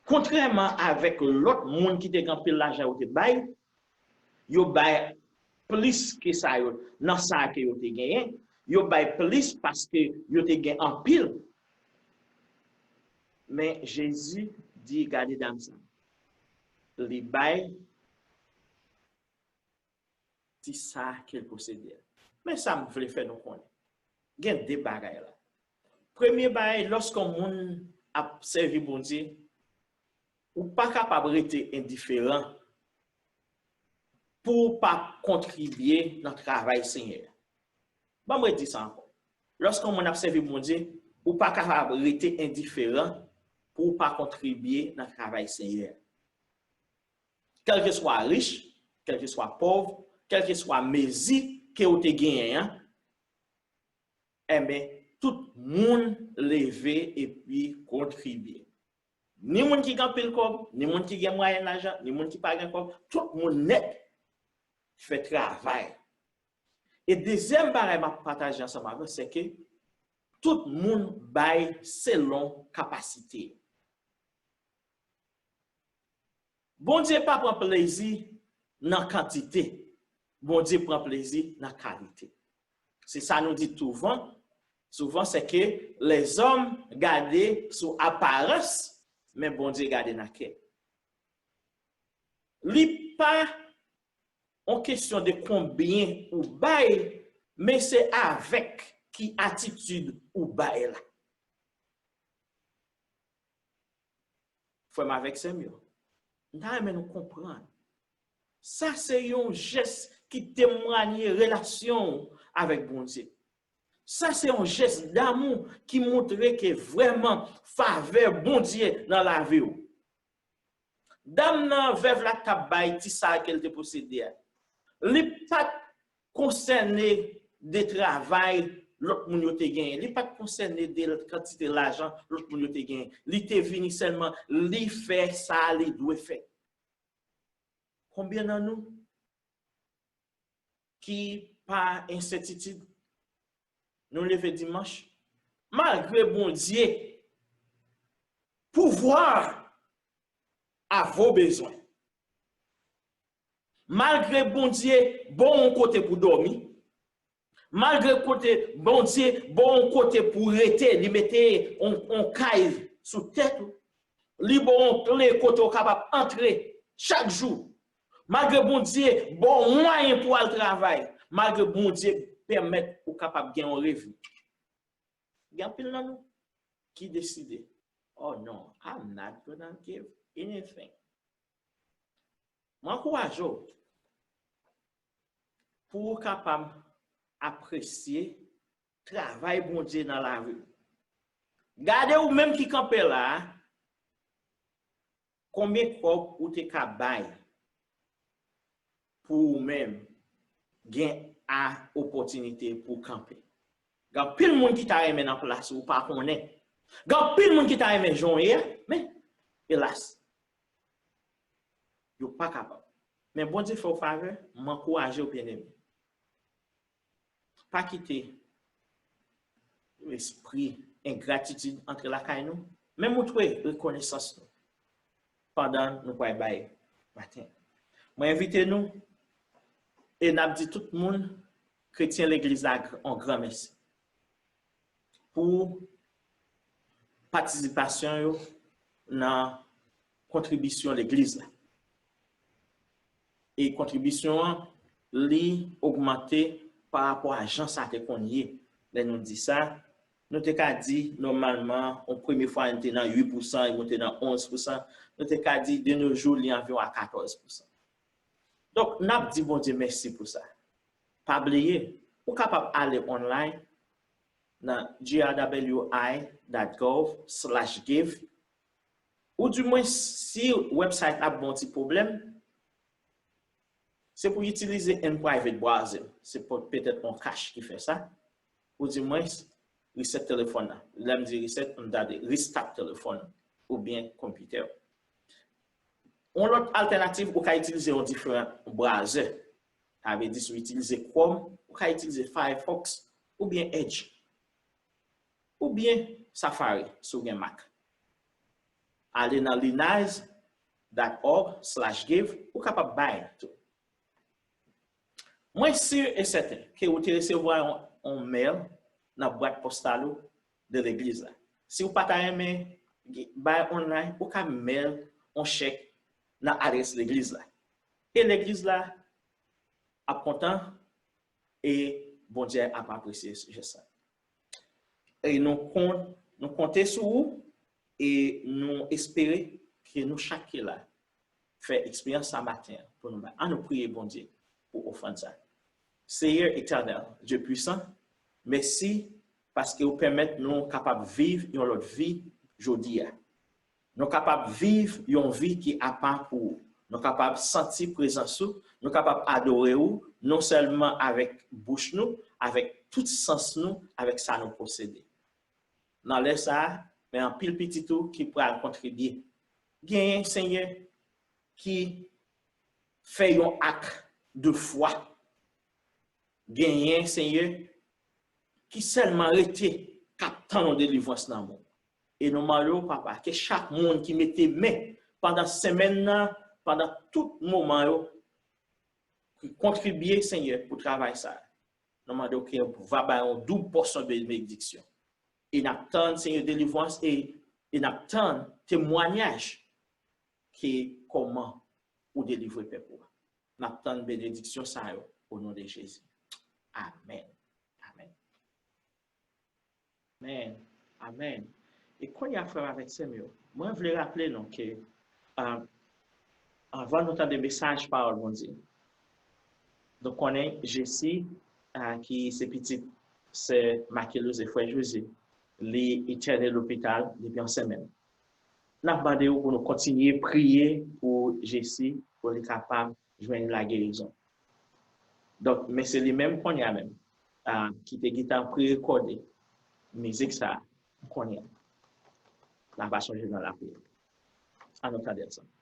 Kontrèman avèk lòt moun ki te gen anpil lajan yo te bay, yo bay plis ke sa yo, nan sa ke yo te genyen, yo bay plis paske yo te gen anpil. Men Jezi di, gade dam sa. Li bay ti sa ke l posede a. Men sa m vle fè nou konnen. Gen de bagay la. Premye bagay, lòske yon moun ap sèvi Bondye, ou pa kapab rete endiferan pou w pa kontribye nan travay Senyè a. Ban m redi sa ankò. Lòske yon moun ap sèvi Bondye, ou pa kapab rete endiferan pou w pa kontribye nan travay Senyè a. Kèlkeswa rich, kèlkeswa pòv, kèlkeswa mezi ke w te genyen an, enben, tout moun leve epi kontribye. Ni moun ki gen anpil kòb, ni moun ki gen mwayèn lajan, ni moun ki pa gen kòb, tout moun nèt fè travay. E dezyèm bagay m ap pataje ansanm avè w, se ke tout moun bay selon kapasite yo. Bondye pa pran plezi nan kantite, Bondye pran plezi nan kalite. Se sa nou di touvan, souvan, se ke lèzòm gade sou aparans, men Bondye gade nan kè. Li pa on kesyon de konbyen ou bay, men se avèk ki atitid ou bay la. Frè m avèk sè m yo, m ta renmen nou konprann. Sa se yon jès ki temwanye relasyon w avèk Bondye. Sa se yon jès damou ki montre ke vrèman favè Bondye nan lavi w. Dam nan, vèv la t ap bay ti sa ke l te posede a. Li pa t konsène de travay lòt moun yo te genyen. Li pa t konsène de kantite lajan lòt moun yo te genyen. Li te vini sèlman, li fè sa li dwe fè. Konbyen nan nou ki pa ensètitid? Nou leve dimanch, malgre Bondye, pouvwa a vo bezwen. Malgre Bondye ba w yon kote pou dòmi, malgre kote Bondye ba w yon kote pou rete, li mete yon, yon kay sou tèt ou, li ba w yon kle kote w kapab antre chak jou, malgre Bondye ba w mwayen pou al travay, malgre Bondye pèmèt ou kapab gen yon revni. Gen anpil nan nou ki deside, "Oh non, I'm not gonna give anything." Mwen ankouraje w pou w kapab apresye travay Bondye nan lavi w. Gade ou menm ki kanpe la a, konbyen kòb ou te ka bay pou ou menm gen a opòtinite pou w kanpe? Gen anpil moun ki ta renmen nan plas ou, ou pa konnen. Gen anpil moun ki ta renmen jan w ye a, men, elas, yo pa kapab. Men Bondye fè w favè, m ankouraje w, byeneme. Pa kite espri engratitid antre lakay nou, men montre rekonesans nou pandan nou pral bay maten. Mwen envite nou, e n ap di tout moun, kretyen legliz la, yon gran mèsi pou patisipasyon yo nan kontribisyon legliz la. E kontribisyon an, li ogmante pa rapò a jan sa te konn ye. Lè nou di sa, nou te ka di, nòmalman, yon premye fwa, nou te nan uit pousan, e nou te nan onz pousan. Nou te ka di, de nos jours, li anviwon a katòz pousan. Donk, n ap di Bondye mèsi pou sa. Pa bliye, ou kapab ale online nan G R W I dot gov slash give, ou dimwen, si website la ap ba w ti pwoblèm, se pou w itilize in private browsing. Se pou, petèt yon cache ki fè sa. Ou dimwen, reset telefòn nan. Lè m di reset, m ta di restart telefòn oubyen konpitè. Yon lòt altènativ, ou ka itilize yon diferan brazè. Sa vle di, si w itilize Chrome, ou ka itilize Firefox oubyen Edge. Oubyen Safari, si w gen Mac. Ale nan linaz dot org slash give, ou kapab bay tou. Mwen si e sèten ke ou te resevwa yon, yon mail nan bwat postal ou de legliz la. Si w pa ta renmen bay online, ou ka mail yon chèk nan adrès legliz la. E legliz la ap kontan e Bondye ap apresye jès sa. E nou kon-, nou konte sou ou e nou espere ke nou chak ki la fè eksperyans sa maten an pou nou bay. Ann nou priye Bondye pou ofrann sa. Seyè Etènèl, Dye Pwisan, mèsi paske ou pèmèt nou kapab viv yon lòt vi jodi a. Nou kapab viv yon vi ki apa pou ou. Nou kapab santi prezans ou, nou kapab adore ou, non sèlman avèk bouch nou, avèk tout sans nou, avèk sa nou posede. Nan lè sa a, men anpil pitit ou ki pral kontribye. Genyen, Senyè, ki fè yon ak de fwa. Genyen, Senyè, ki sèlman rete, k ap tann yon delivrans nan men w. E nou mande w, Papa, ke chak moun ki mete men pandan semèn nan, pandan tout moman yo, ki kontribye, Senyè, pou travay sa a, nou mande w ke w va ba yo yon doub pòsyon benediksyon. E n ap tann, Senyè, delivrans e, e n ap tann temwanyaj ke kòman ou delivre pèp ou a. N ap tann benediksyon sa yo, o non de Jezi. Amèn. Amèn. Amèn. Amèn. E kounye a, frè m avèk sè m yo, mwen vle raple nou ke, ah, Anvan nou tande mesaj pawòl Bondye, nou konnen Jesi, a, ki se pitit sè Makelouz e frè Jozye, li entène lopital depi yon semèn. N ap mande w pou nou kontinye priye pou Jesi, pou li kapab jwenn lagerizon. Donk, men se li menm kounye a menm, a, ki te gentan pre-rekòde mizik sa a kounye a. N a va sonje nan lapriyè. Ann nou tande l ansanm.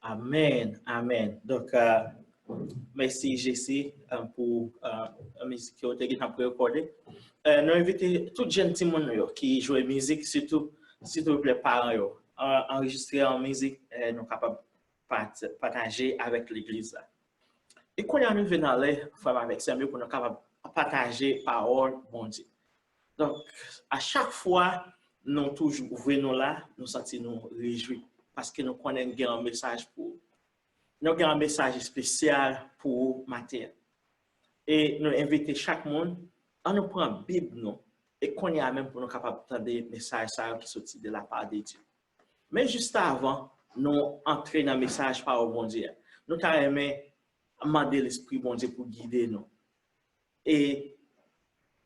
Amèn, amèn. Donk, euh, mèsi Jesi, euh, pou, euh, mizik ke w te gentan pre-rekòde. Euh, nou envite tout jèn timoun nou yo ki jwe mizik, sitou, silvouplè, paran yo, an-, anrejistre yon mizik, euh, nou kapab pat-, pataje avèk legliz la. E kounye a nou rive nan lè, frè m avèk sè m yo, pou nou kapab pataje pawòl Bondye. Donk, a chak fwa nou toujou ouvri nou la, nou santi nou rejwi, paske nou konnen gen yon mesaj pou ou. Nou gen yon mesaj espesyal pou ou maten an. E nou envite chak moun, ann nou pran Bib nou, e kounye a menm pou nou kapab tande mesaj sa yo ki soti de la part de Dieu. Men jis avan nou antre nan mesaj pawòl Bondye a, nou ta renmen mande Lespri Bondye pou gide nou. E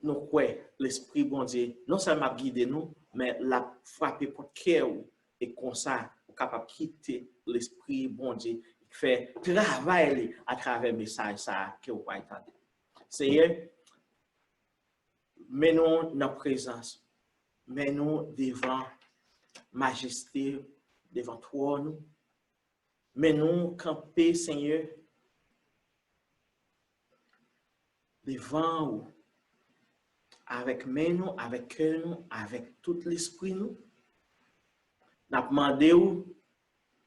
nou kwè Lespri Bondye non sèlman ap gide nou, men l ap frape pòt kè ou, e konsa ou kapab kite Lespri Bondye fè travay li atravè mesaj sa a ke ou pral tande. Seyè, men nou nan prezans, men nou devan majeste, devan twòn ou, men nou kanpe, Senyè, devan ou, avèk men nou, avèk kè nou, avèk tout lespri nou. N ap mande w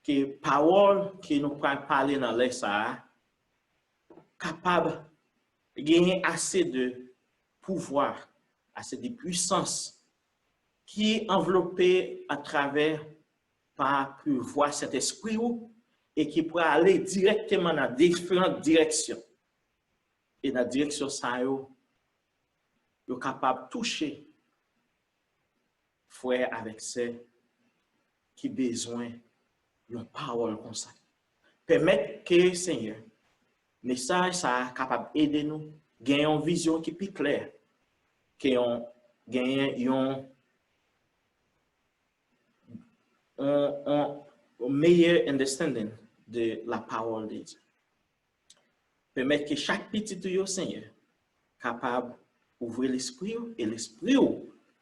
ke pawòl ke nou pral pale nan lè sa a kapab genyen ase de pouvwa, ase de pwisans ki anvlope atravè pa pouvwa Sentespri ou e ki prale dirèkteman nan diferan direksyon. E nan direksyon sa yo, yo kapab touche frè avèk sè ki bezwen yon pawòl konsa. Pèmèt ke, Senyè, mesaj sa a kapab ede nou gen yon vizyon ki pi klè, ke yon, genyen yon, yon, yon meyè understanding de la parole de Dieu. Pèmèt ke chak pitit ou yo, Senyè, kapab ouvri lespri yo, e lespri yo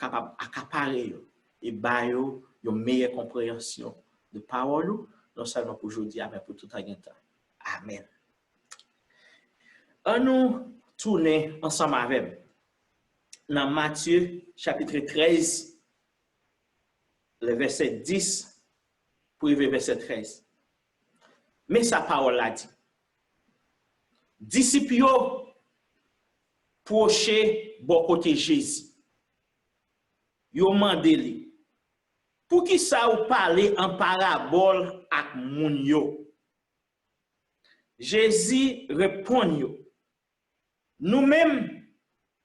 kapab akapare yo, e ba yo yon meyè konpreyansyon de pawòl ou, non sèlman pou jodi a, men pou toutan gen tan. Amèn. Ann nou tounen ansanm avè m nan Matye, chapit trèz, le vèsè dis pou rive vèsè trèz. Men sa pawòl la di. Disip yo pwoche bò kote Jezi. Yo mande li, "Poukisa w pale an parabòl ak moun yo?" Jezi reponn yo, "Nou menm,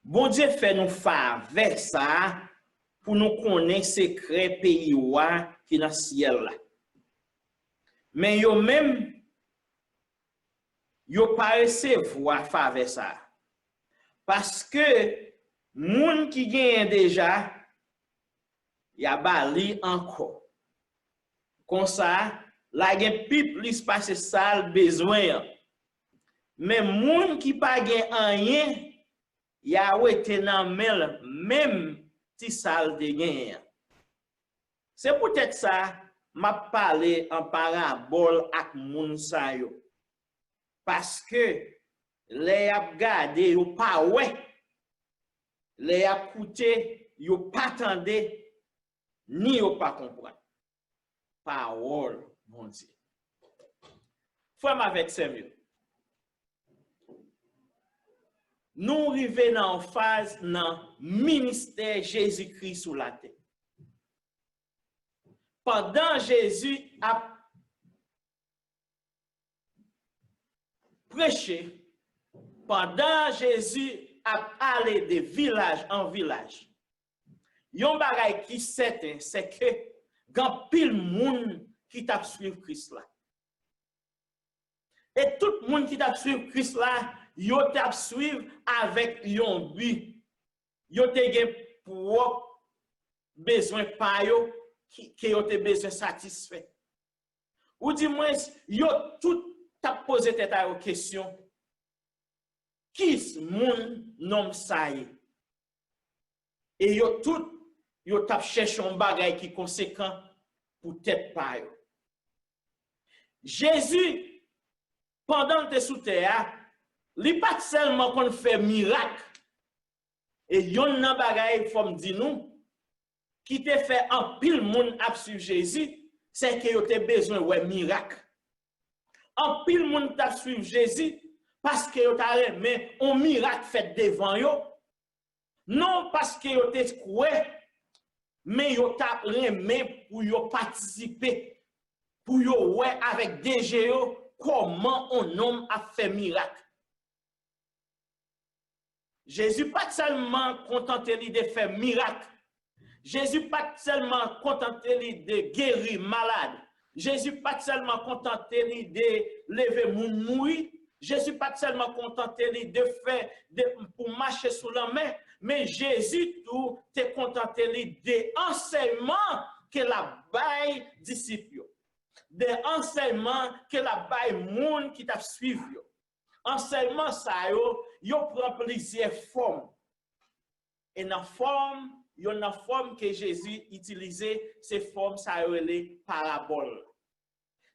Bondye fè nou favè sa a pou nou konnen sekrè peyi wa ki nan syèl la. Men yo menm, yo pa resevwa favè sa a. Paske moun ki genyen deja, y a ba li ankò. Konsa, l a gen pi plis pase sa l bezwen an. Men moun ki pa gen anyen, y a wete nan men l menm ti sa l te genyen an." Se poutèt sa, m ap pale an parabòl ak moun sa yo. Paske lè y ap gade, yo pa wè. Lè y ap koute, yo pa tande, ni yo pa konprann. Pawòl Bondye. Frè m avèk sè m yo, nou rive nan yon faz nan ministè Jezikri sou latè. Pandan Jezi ap preche, pandan Jezi ap ale de vilaj an vilaj, yon bagay ki sèten, se ke gen anpil moun ki t ap swiv Kris la. E tout moun ki t ap swiv Kris la, yo t ap swiv avèk yon bi. Yo te gen pwòp bezwen pa yo ki, ke yo te bezwen satisfè. Oudimwens, yo tout t ap poze tèt a yo kesyon, "Ki moun nonm sa ye?" E yo tout, yo t ap chèche yon bagay ki konsekan pou tèt pa yo. Jezi, pandan l te sou tè a, li pa t sèlman konn fè mirak. E yonn nan bagay, fò m di nou, ki te fè anpil moun ap swiv Jezi, se ke yo te bezwen wè mirak. Anpil moun t ap swiv Jezi paske yo ta renmen yon mirak fèt devan yo, non paske yo te kwè, men yo t ap renmen pou yo patisipe, pou yo wè avèk de je yo kòman yon nonm ap fè mirak. Jezi pa t sèlman kontante li de fè mirak. Jezi pa t sèlman kontante li de geri malad. Jezi pa t sèlman kontante li de leve moun mouri. Jezi pa t sèlman kontante li de fè, de, pou mache sou lanmè. Men Jezi tou te kontante li de ansèyman ke l ap bay disip yo. De ansèyman ke l ap bay moun ki t ap swiv yo. Ansèyman sa yo, yo pran plizyè fòm. E nan fòm, yonn nan fòm ke Jezi itilize, se fòm sa yo rele parabòl.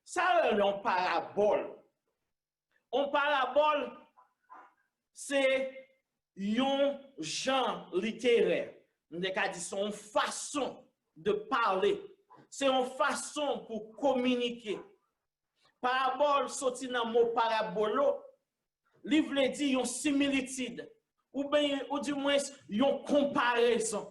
Sa yo rele yon parabòl? Yon parabòl, se yon jan literè. M te ka di se yon fason de pale. Se yon fason pou kominike. Parabòl soti nan mo parabolo. Li vle di yon similitid, oubyen, oudimwens, yon konparezon.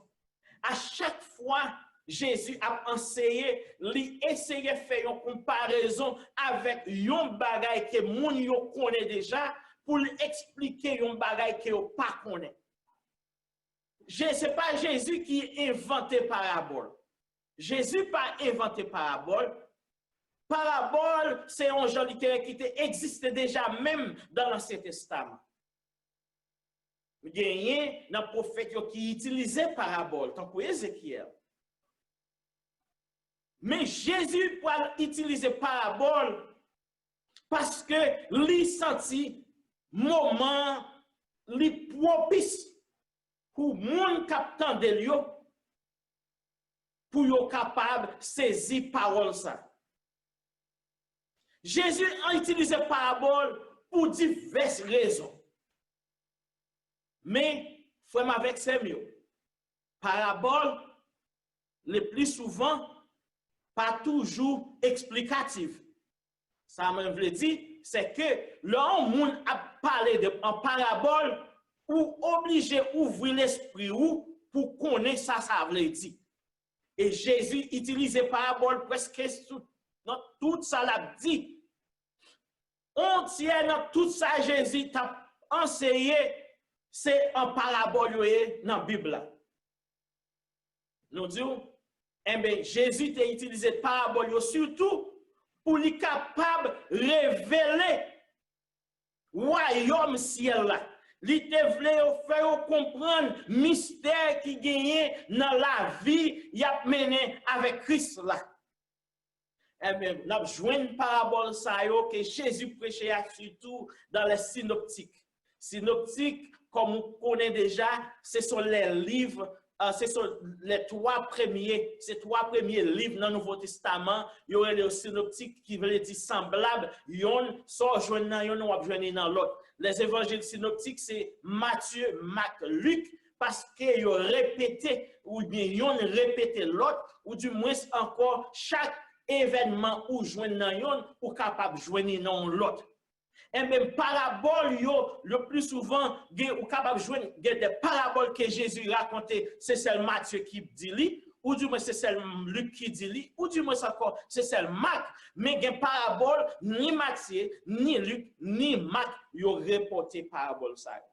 A chak fwa Jezi ap anseye, li eseye fè yon konparezon avèk yon bagay ke moun yo konnen deja, pou l eksplike yon bagay ke yo pa konnen. Je-, se pa Jezi ki envante parabòl. Jezi pa envante parabòl. Parabòl, se yon jan literè ki te egziste deja menm dan Ansyen Testaman. Genyen nan pwofèt yo ki itilize parabòl, tankou Ezekyèl. Men Jezi pral itilize parabòl paske li santi moman li pwopis pou moun k ap tande l yo, pou yo kapab sezi pawòl sa. Jezi itilize parabòl pou divès rezon. Men, frè m avèk sè m yo, parabòl, le pli souvan, pa toujou eksplikatif. Sa mwen vle di, se ke lè yon moun ap pale de, an parabòl, ou oblije ouvri lespri ou pou konnen sa sa vle di. E Jezi itilize parabòl prèske sou, nan tout sa l ap di. On tyè nan tout sa Jezi t ap anseye, se an parabòl yo ye nan Bib la. Nou di w, enben, Jezi te itilize parabòl yo sitou pou li kapab revele wayòm syèl la. Li te vle yo fè yo konprann mistè ki genyen nan lavi y ap mennen avèk Kris la. Enben, n ap jwenn parabòl sa yo ke Jezi preche a sitou dans les synoptiques. Sinoptik, kòm ou konnen deja, se sont les livres, euh, se sont les trois premiers, se twa premye liv nan Nouvo Testaman, yo rele yo sinoptik, ki vle di sanblab, yonn, sa w jwenn nan yonn, w ap jwenn li nan lòt. Les évangiles synoptiques, se Matye, Mak, Lik, paske yo repete, oubyen yonn repete lòt, oudimwens ankò, chak evènman ou jwenn nan yonn, ou kapab jwenn li nan yon lòt. Enben, parabòl yo, le pli souvan, gen, ou kapab jwenn, gen de parabòl ke Jezi rakonte, se sèl Matye ki di li, oudimwens se sèl Lik ki di li, oudimwens ankò, se sèl Mak, men gen parabòl, ni Matye, ni Lik, ni Mak, yo repòte parabòl sa yo.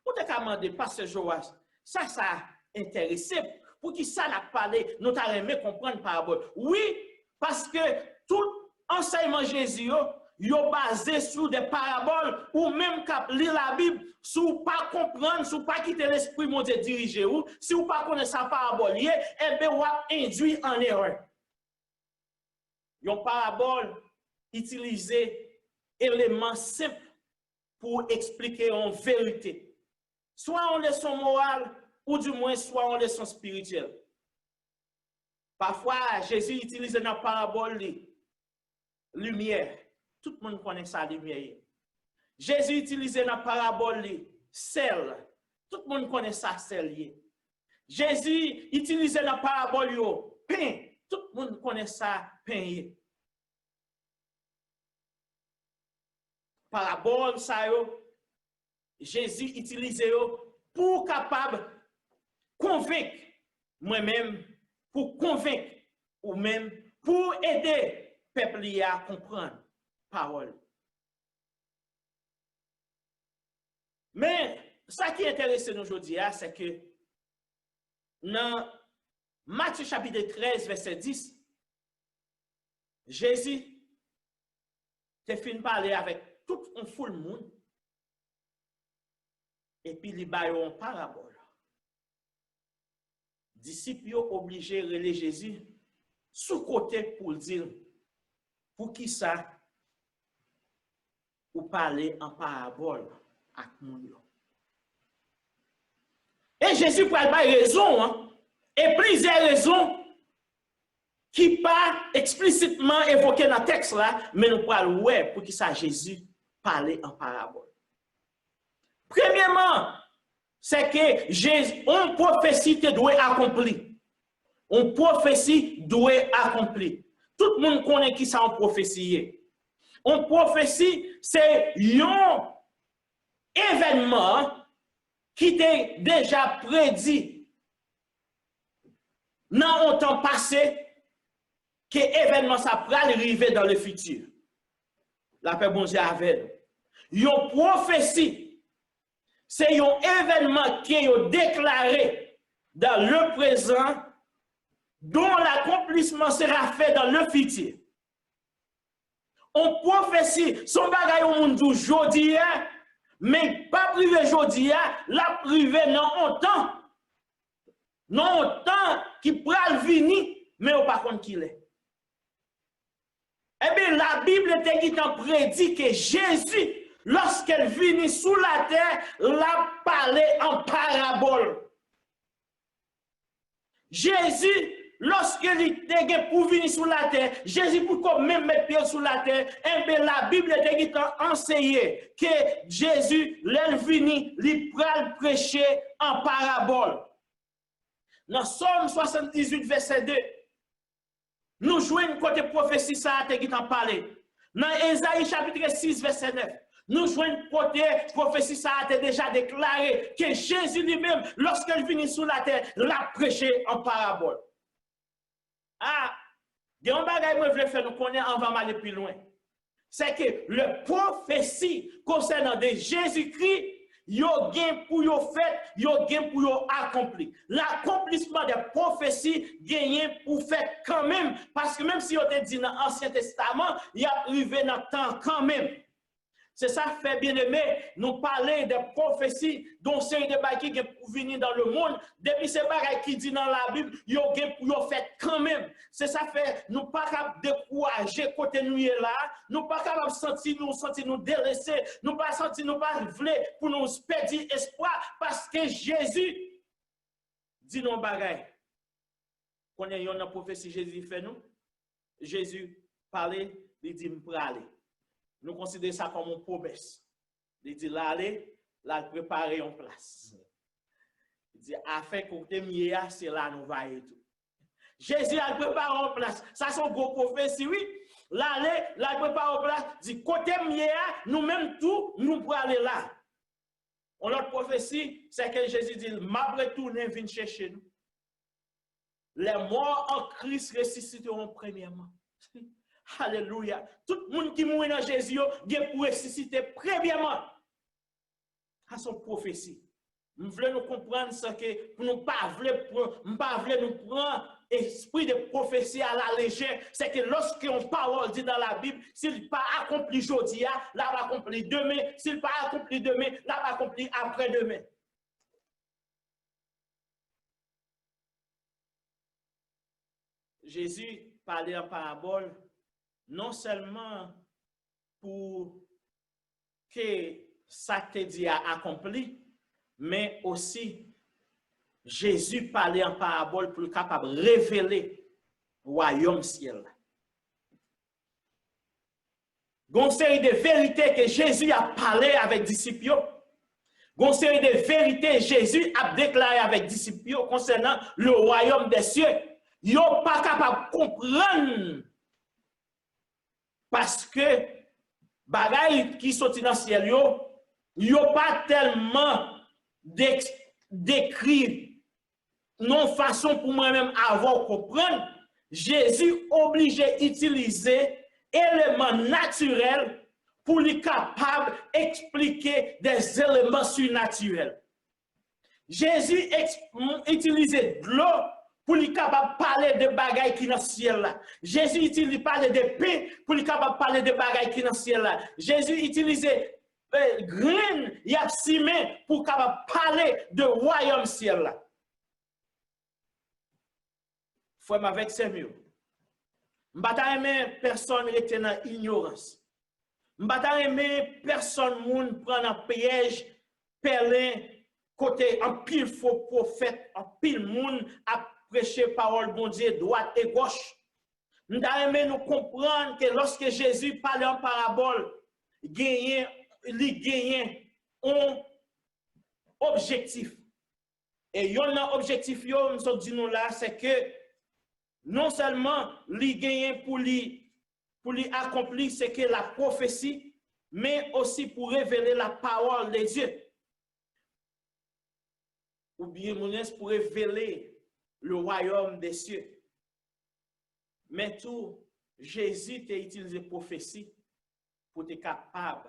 Ou te ka mande, Pastè Joas, sa, sa enterese m. Poukisa n ap pale, nou ta renmen konprann parabòl? Wi, paske tout ansèyman Jezi yo, yo baze sou de parabòl. Ou menm k ap li Labib, si w pa konprann, si w pa kite Lespri Bondye dirije w, si w pa konnen sa parabòl ye, enben, w ap endwi an erè. Yon parabòl itilize eleman senp pou eksplike yon verite. Swa yon leson moral, oudimwens swa yon leson espirityèl. Pafwa, Jezi itilize nan parabòl li limyè. Tout moun konnen sa limyè ye. Jezi itilize nan parabòl li sèl. Tout moun konnen sa sèl ye. Jezi itilize nan parabòl yo pen. Tout moun konnen sa pen ye. Parabòl sa yo, Jezi itilize yo pou w kapab konvenk mwen menm, pou konvenk ou menm, pou ede pèp li a konprann pawòl. Men, sa ki enterese nou jodi a, se ke nan Matye chapit trèz, vèsè dis, Jezi te fin pale avèk tout yon foul moun, epi li ba yo yon parabòl. Disip yo oblije rele Jezi sou kote pou l di l, "Poukisa ou pale an parabòl ak moun yo?" E Jezi pral bay rezon an, e plizyè rezon ki pa eksplisitman evoke nan tèks la, men nou pral wè poukisa Jezi pale an parabòl. Premyèman, se ke Jezi, yon pwofesi te dwe akonpli. Yon pwofesi dwe akonpli. Tout moun konnen kisa yon pwofesi ye. Yon pwofesi, se yon evènman ki te deja predi nan yon tan pase ke evènman sa pral rive dans le futur. Lapè Bondye avè nou. Yon pwofesi, se yon evènman ke yo deklare dans le présent, dont l'accomplissement sera fait dans le futur. On pwofesi, se yon bagay yon moun di w jodi a, men p ap rive jodi a, l ap rive nan on tan. Nan on tan ki pral vini, men yo pa konn kilè. Ebyen, Labib te gentan predi ke Jezi, lòske l vini sou latè, l ap pale an parabòl. Jezi, lòske li te gen pou vini sou latè, Jezi potko menm met pye l sou latè, enben, Labib te gentan anseye ke Jezi, lè l vini, li pral preche an parabòl. Nan Sòm swasanndizuit, vèsè de, Nou jwenn kote pwofesi sa a te gentan pale. Nan Ezayi chapit sis, vèsè nèf, nou jwenn kote pwofesi sa a te deja deklare ke Jezi li menm, lòske l vini sou latè, l ap preche an parabòl. A, gen yon bagay mwen vle fè nou konnen anvan m ale pi lwen. Se ke le pwofesi konsènan de Jezikri, yo gen pou yo fèt, yo gen pou yo akonpli. Lakonplisman de pwofesi genyen pou fèt kanmenm, paske menm si yo te di nan Ansyen Testaman, y ap rive nan tan kanmenm. Se sa k fè, byeneme, nou pale de pwofesi, de yon seri de bagay ki gen pou vini dans le monde. Depi se bagay ki di nan Labib, yo gen pou yo fèt kanmenm. Se sa k fè, nou pa kab dekouraje kote nou ye la a. Nou pa kapab santi nou, santi nou delese. Nou pa santi nou pa vle pou nou pèdi espwa, paske Jezi di nou yon bagay. Konnen yonn nan pwofesi Jezi fè nou? Jezi pale, li di, "M prale." Nou konsidere sa kòm yon pwomès. Li di, "L ale, l al prepare yon plas." Li di, "Afin kote m ye a, se la nou va ye tou." Jezi al prepare yon plas. Sa se yon gwo pwofesi, wi. L ale, l al prepare yon plas. Di, "Kote m ye a, nou menm tou, nou prale la." Yon lòt pwofesi, se ke Jezi di, "M ap retounen vin chèche nou." Les morts en Christ ressusciteront premièrement. Alelouya. Tout moun ki mouri nan Jezi yo gen pou resisite premyèman. Sa se yon pwofesi. M vle nou konprann sa ke pou nou pa vle pran, m pa vle nou pran espri de pwofesi a la lejè. Se ke lòske yon pawòl di nan Labib, si l pa akonpli jodi a, l ap akonpli demen. Si l pa akonpli demen, l ap akonpli aprè demen. Jezi pale an parabòl non sèlman pou ke sa k te di a akonpli, men osi Jezi pale an parabòl pou l kapab revele wayòm syèl la. Gon seri de verite ke Jezi ap pale avèk disip yo. Gon seri de verite Jezi ap deklare avèk disip yo konsènan le royaume des cieux. Yo pa kapab konprann paske bagay ki soti nan syèl yo, yo pa tèlman dek-, dekri nan yon fason pou mwen menm avè w konprann, Jezi oblije itilize eleman natirèl pou li kapab eksplike de eleman sinatirèl. Jezi eks-, m-, itilize dlo pou li kapab pale de bagay ki nan syèl la. Jezi itili-, pale de pen pou li kapab pale de bagay ki nan syèl la. Jezi itilize, eh, grenn y ap simen pou kapab pale de wayòm syèl la. Frè m avèk sè m yo, m pa ta renmen pèsonn rete nan inyorans. M pa ta renmen pèsonn moun pran nan pyèj pèlen kote anpil fo pwofèt, anpil moun ap preche pawòl Bondye dwat e gòch. M ta renmen nou konprann ke lòske Jezi pale an parabòl, genyen, li genyen yon objektif. E yonn nan objektif yo, m sot di nou la, se ke non sèlman li genyen pou li, pou li akonpli, se ke la pwofesi, men osi pou revele la parole de Dieu. Oubyen, moun ès pou revele le royaume des cieux. Men tou, Jezi te itilize pwofesi pou te kapab,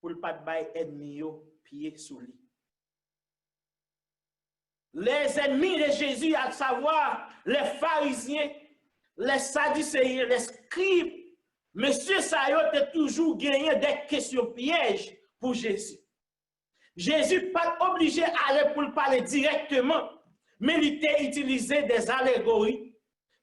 pou l pa t bay ènmi yo pye sou li. Les ennemis de Jésus, à savoir les pharisiens, les sadducéens, les scribes, mesye sa yo te toujou genyen de kesyon pyèj pou Jezi. Jezi pa t oblije ale pou l pale dirèkteman, men li te itilize de alegori,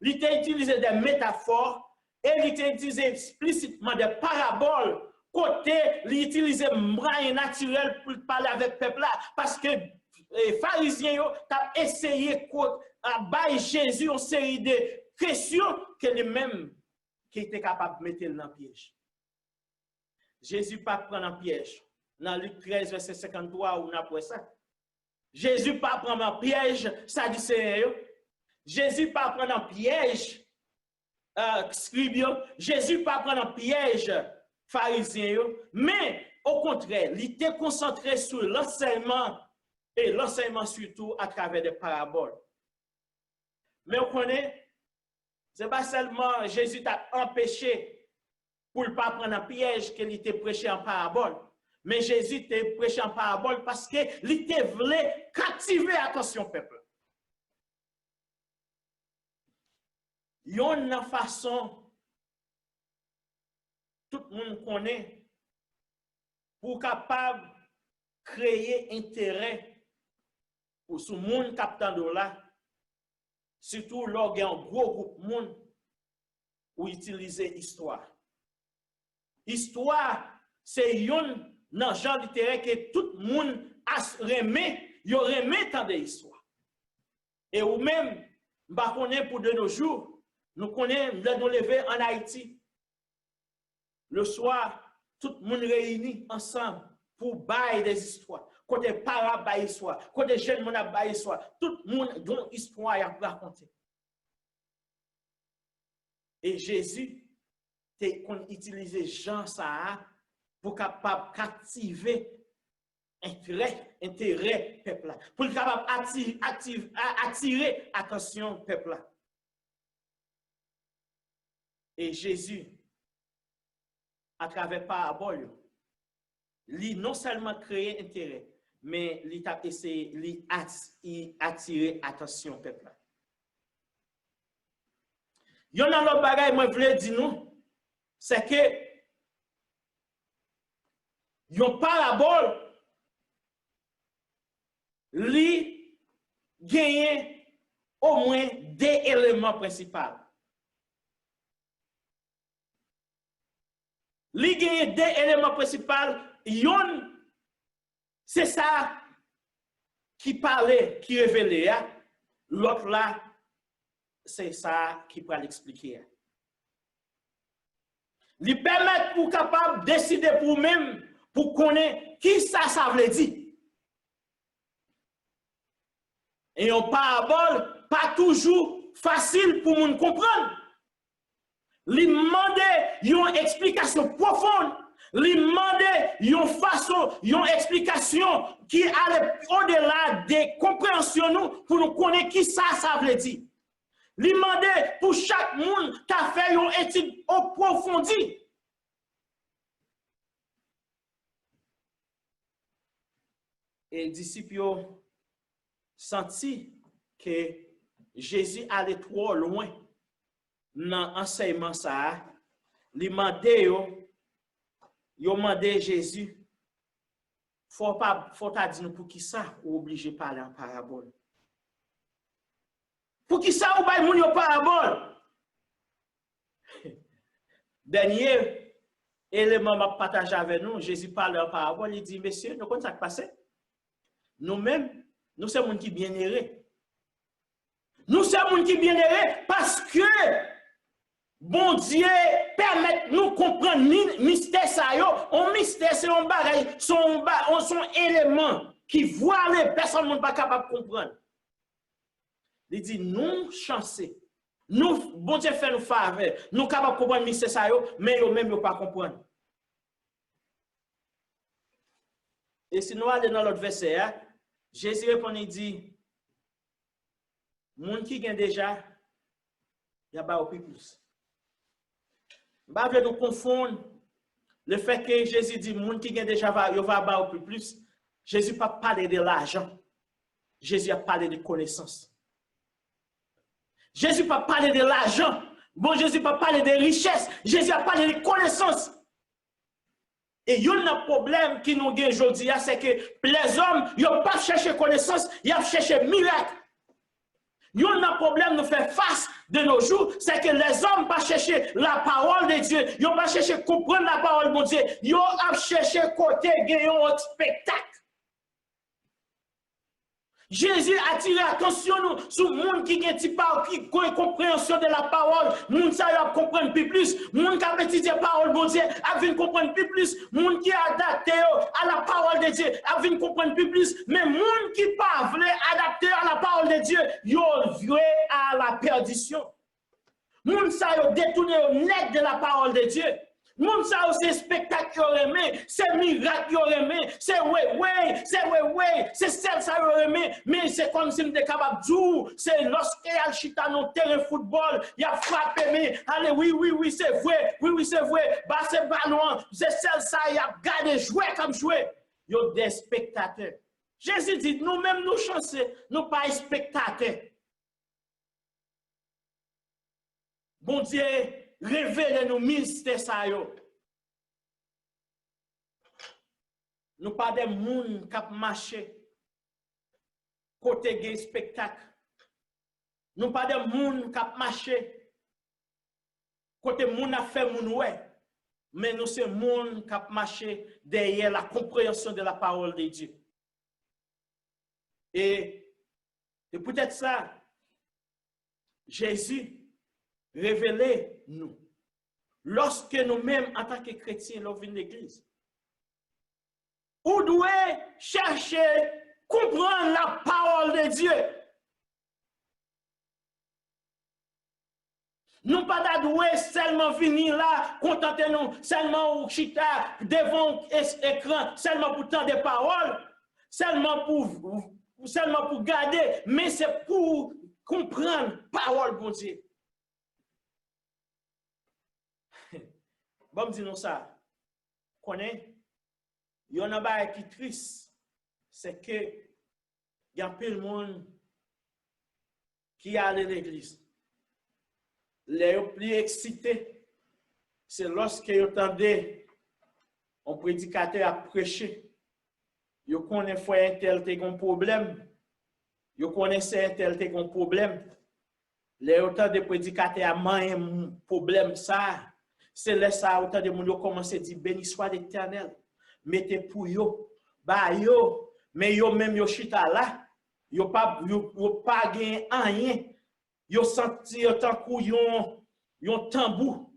li te itilize de metafò, e li te itilize eksplisitman de parabòl, kote li itilize mwayen natirèl pou l pale avèk pèp la, paske, eh, Farizyen yo t ap eseye ko-, a bay Jezi yon seri de kesyon ke li menm ki te kapab mete l nan pyèj. Jezi pa pran nan pyèj. Nan Lik trèz, vèsè senkanntwa, ou n ap wè sa. Jezi pa pran nan pyèj Sadiseyen yo. Jezi pa pran nan pyèj, eh, skrib yo, Jezi pa pran nan pyèj Farizyen yo, men, okontrè, li te konsantre sou lansèyman, e lansèyman sitou atravè de parabòl. Men w konnen, se pa sèlman Jezi t ap anpeche pou l pa pran nan pyèj ke li te preche an parabòl, men Jezi te preche an parabòl paske li te vle kaptive atansyon pèp la. Yonn nan fason tout moun konnen pou w kapab kreye enterè ou sou moun k ap tande w la, sitou lè w gen yon gwo gwoup moun, ou itilize istwa. Istwa se yonn nan jan literè ke tout moun as renmen, yo renmen tande istwa. E ou menm, m pa konnen pou de nos jours, nou konnen lè nou leve ann Ayiti, le soir, tout moun reyini ansanm pou bay de istwa. Kote paran ap bay istwa, kote jèn moun ap bay istwa, tout moun gon istwa y ap rakonte. E Jezi te konn itilize jan sa a pou kapab kaptive enterè, enterè pèp la, pou l kapab ati-, ati-, a-, atire atansyon pèp la. E Jezi, atravè parabòl yo, li non sèlman kreye enterè, men li t ap eseye, li ati-, atire atansyon pèp la. Yon nan lòt bagay mwen vle di nou, se ke yon parabòl, li genyen omwen de eleman prensipal. Li genyen de eleman prensipal, yonn se sa ki pale, ki revele a, lòt la se sa ki pral eksplike a. Li pèmèt ou kapab deside pou ou menm, pou konnen kisa sa vle di. E yon parabòl pa toujou fasil pou moun konprann. Li mande yon eksplikasyon pwofon. Li mande yon fason, yon eksplikasyon ki ale odela de konpreyansyon nou pou nou konnen kisa sa vle di. Li mande pou chak moun ta fè yon etid apwofondi. E disip yo santi ke Jezi ale twò lwen nan ansèyman sa a. Li mande yo, yo mande Jezi, fò w pa, fò w ta di nou poukisa ou oblije pale an parabòl. Poukisa ou bay moun yo parabòl? Dènye eleman m ap pataje avè nou, Jezi pale an parabòl, li di, mesye, nou konn sa k pase? Nou menm, nou se moun ki byennere. Nou se moun ki byennere paske Bondye pèmèt nou konprann mi-, mistè sa yo. Yon mistè se yon bagay, se yon ba-, se yon eleman ki vwale, pèsonn moun pa kapab konprann. Li di, nou chanse. Nou, Bondye fè nou favè. Nou kapab konprann mistè sa yo, men yo menm yo pa konprann. E si nou ale nan lòt vèsè a, Jezi reponn, li di, moun ki gen deja, y ap ba yo pi plis. M pa vle nou konfonn lefètke Jezi di moun ki gen deja va, yo va ba yo pi plis. Jezi p ap pale de lajan. Jezi ap pale de konesans. Jezi p ap pale de lajan. Bon, Jezi p ap pale de richès. Jezi ap pale de konesans. E youn nan pwoblèm ki nou gen jodi a, se ke lèzòm, yo p ap chèche konesans, y ap chèche mirak. Youn nan pwoblèm nou fè fas de nos jours, se ke lèzòm pa chèche la parole de Dieu, yo pa chèche konprann la parole Bondye, yo ap chèche kote gen yon espektak. Jezi atire atansyon nou sou moun ki gen ti pa, ki gen konpreyansyon de la parole. Moun sa yo ap konprann pi plis. Moun k ap etidye pawòl Bondye ap vin konprann pi plis. Moun ki adapte yo à la parole de Dieu ap vin konprann pi plis. Men moun ki pa vle adapte yo à la parole de Dieu, yo vwe à la perdition. Moun sa yo detounen yo nèt de la parole de Dieu. Moun sa yo se espektak yo renmen, se mirak yo renmen, se wey wey, se wey wey, se sèl sa yo renmen. Men se kòmsi m te kapab di w, se lòske y al chita nan yon teren foutbòl, y ap frape men, ale, wi, wi, wi, se vre, wi, wi, se vre, ba se balon an, se sèl sa y ap gade jwè k ap jwe. Yo de espektatè. Jezi di, nou menm nou chanse, nou pa espektatè. Bondye revele nou mistè sa yo. Nou pa de moun k ap mache kote gen espektak. Nou pa de moun k ap mache kote moun ap fè moun wè. Men nou se moun k ap mache dèyè la compréhension de la parole de Dieu. E se poutèt sa, Jezi revele nou, lòske nou menm, antanke kretyen, lè w vin legliz, ou dwe chèche konprann la parole de Dieu. Nou pa ta dwe sèlman vini la, kontante nou, sèlman ou chita devan yon es-, ekran, sèlman pou tande pawòl, sèlman pou, sèlman pou gade, men se pou konprann pawòl Bondye. Ban m di nou sa, konnen, youn nan bagay ki tris, se ke gen anpil moun ki ale legliz. Lè yo pli eksite, se lòske yo tande yon predikatè ap preche. Yo konnen frè entèl te gen yon pwoblèm. Yo konnen sè entèl te gen yon pwoblèm. Lè yo tande predikatè a manyen m-, pwoblèm sa a, se lè sa a ou tande moun yo kòmanse di, Béni soit l'Éternel. Mete pou yo, ba yo, men yo menm yo chita la, yo pa, yo, yo pa gen anyen. Yo santi yo tankou yon, yon tanbou.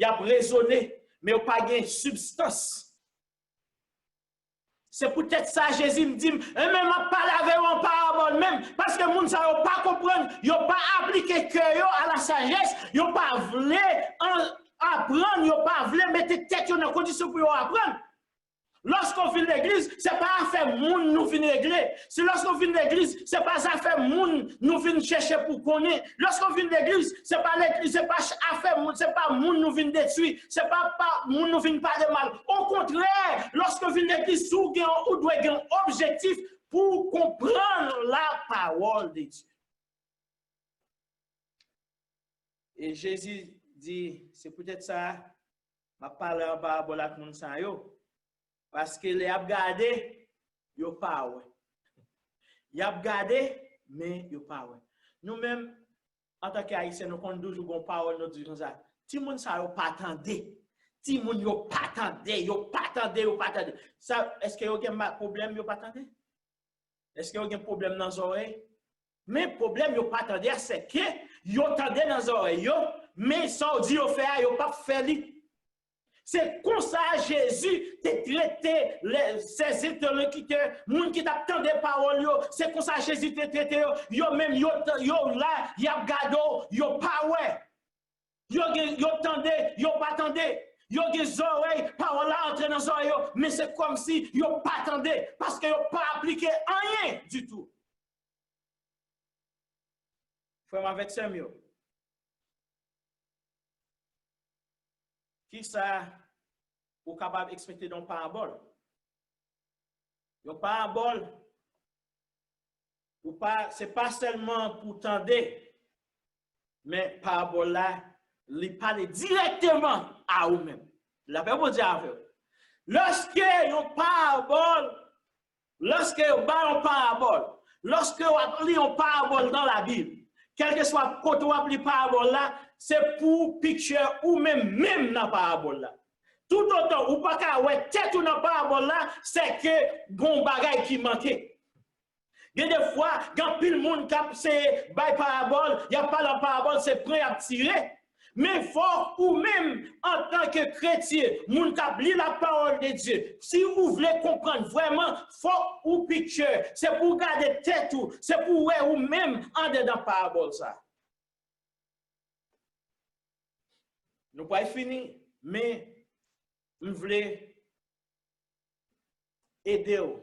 Y ap rezone, men yo pa gen sibstans. Se poutèt sa Jezi m di m, enben, m ap pale avè yo an parabòl menm, paske moun sa yo pa konprann, yo pa aplike kè yo a la sajès, yo pa vle an-, aprann, yo pa vle mete tèt yo nan kondisyon pou yo aprann. Lòske w vin legliz, se pa afè moun nou vin regle. Se lòske w vin legliz, se pa zafè moun nou vin chèche pou konnen. Lòske w vin legliz, se pa legliz, se pa ch-, afè moun, se pa moun nou vin detwi, se pa, pa moun nou vin pale mal. Okontrè, lòske w vin legliz, si w gen, ou dwe gen yon objektif pou w konprann la parole de Dieu. E Jezi di, se poutèt sa, m ap pale an parabòl ak moun sa yo. Paske lè y ap gade, yo pa wè. Y ap gade, men yo pa wè. Nou menm, antanke Ayisyen, nou konn toujou gon pawòl nou di konsa, timoun sa yo pa tande. Timoun yo pa tande, yo pa tande, yo pa tande. Sa, èske yo gen ma-, pwoblèm yo pa tande? Èske yo gen pwoblèm nan zòrèy? Men pwoblèm yo pa tande a, se ke yo tande nan zòrèy yo, men sa w di yo fè a, yo p ap fè li. Se konsa Jezi te trete lè, ses interlocuteurs, moun ki t ap tande pawòl yo. Se konsa Jezi te trete yo. Yo menm, yo, yo la, y ap gade w, yo pa wè. Yo gen, yo tande, yo pa tande. Yo gen zòrèy, pawòl la antre nan zòrèy yo, men se kòmsi yo pa tande, paske yo pa aplike anyen ditou. Frè m avèk sè m yo, kisa ou kapab ekspekte nan yon parabòl? Yon parabòl, ou pa, se pa sèlman pou tande, men parabòl la, li pale dirèkteman a ou menm. Lapè Bondye avè w. Lòske yon parabòl, lòske yo ba yon parabòl, lòske w ap li yon parabòl nan Labib, kèlkeswa kote w ap li parabòl la, se pou picture ou menm, menm nan parabòl la. Toutotan ou pa ka wè tèt ou nan parabòl la, se ke gon bagay ki manke. Gen de fwa, gen anpil moun k ap seye bay parabòl, y ap pale an parabòl, se pran y ap tire. Men fòk ou menm, antanke kretyen, moun k ap li la parole de Dieu, si ou vle konprann vrèman, fòk ou picture, se pou w gade tèt ou, se pou w wè ou menm andedan parabòl sa. Nou pral fini, men m vle ede w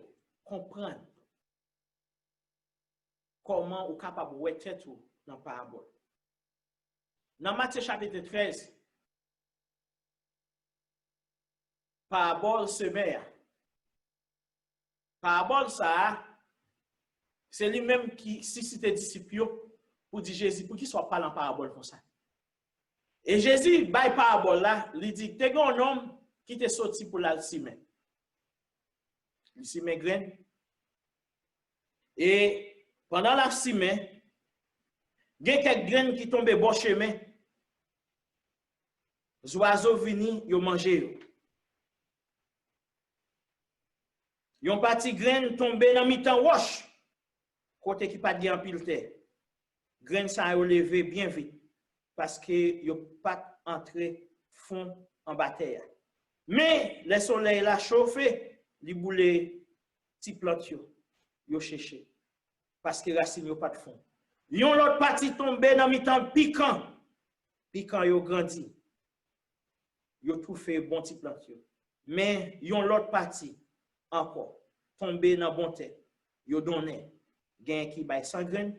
konprann kòman ou kapab wè tèt ou nan parabòl. Nan Matye chapit trèz, parabòl semè a. Parabòl sa a, se li menm ki sisite disip yo pou di Jezi, "Poukisa w ap pale an parabòl konsa?" E Jezi bay parabòl la, li di, te gen yon nonm ki te soti pou l al simen. Li simen grenn. E pandan l ap simen, gen kèk grenn ki tonbe bò chemen. Zwazo vini, yo manje yo. Yon pati grenn tonbe nan mitan wòch, kote ki pa t gen anpil tè. Grenn sa yo leve byen vit, paske yo pa t antre fon anba tè a. Men, lè solèy la chofe, li boule ti plant yo, yo cheche, paske rasin yo pa t fon. Yon lòt pati tonbe nan mitan pikan. Pikan yo grandi. Yo toufe bon ti plant yo. Men yon lòt pati ankò tonbe nan bon tè. Yo donnen. Genyen ki bay san grenn,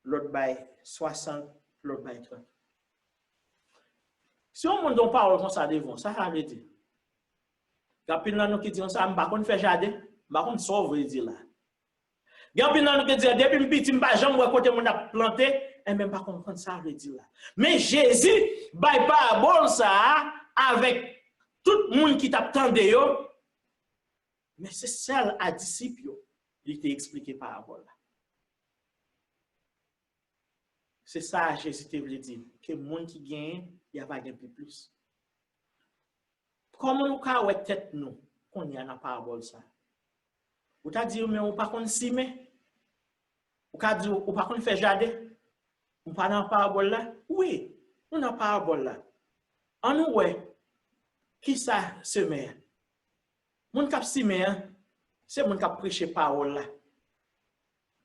lòt bay swasant, lòt bay trant. Si yon moun di yon pawòl konsa devan w, sa sa vle di? Gen anpil nan nou ki di konsa, "M pa konn fè jaden, m pa konn sa w vle di la." Gen anpil nan nou ki di, "Depi m piti, m pa janm wè kote moun ap plante, enben m pa konprann sa vle di la." Men Jezi bay parabòl sa a avèk tout moun ki t ap tande yo, men se sèl a disip yo li te eksplike parabòl la. Se sa Jezi te vle di, ke moun ki genyen, y a va gen pi plis. Kòman nou ka wè tèt nou kounye a nan parabòl sa? Ou ta di, "Men ou pa konn simen." Ou ka di, "Ou pa konn fè jaden." Ou pa nan parabòl la? Wi, nou nan parabòl la. An nou wè, ki sa semè a? Moun k ap simen an, se moun k ap preche pawòl la.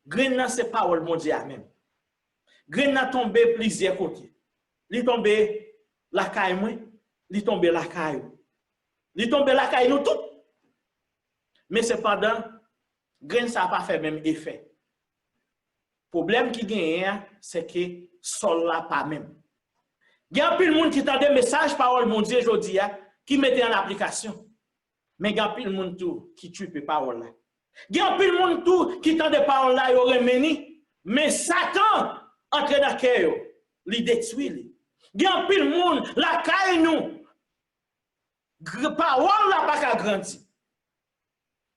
Grenn nan se pawòl Bondye a menm. Grenn nan tonbe plizyè kote. Li tonbe lakay mwen, li tonbe lakay ou. Li tonbe lakay nou tout. Men sepandan, grenn sa a pa fè menm efè. Pwoblèm ki genyen an, se ke sòl la pa menm. Gen anpil moun ki tande mesaj pawòl Bondye jodi a, ki mete an aplikasyon. Men gen anpil moun tou ki tchipe pawòl la. Gen anpil moun tou ki tande pawòl la, yo renmen li, men Satan antre nan kè yo, li detwi li. Gen anpil moun lakay nou, gr- pawòl la pa ka grandi.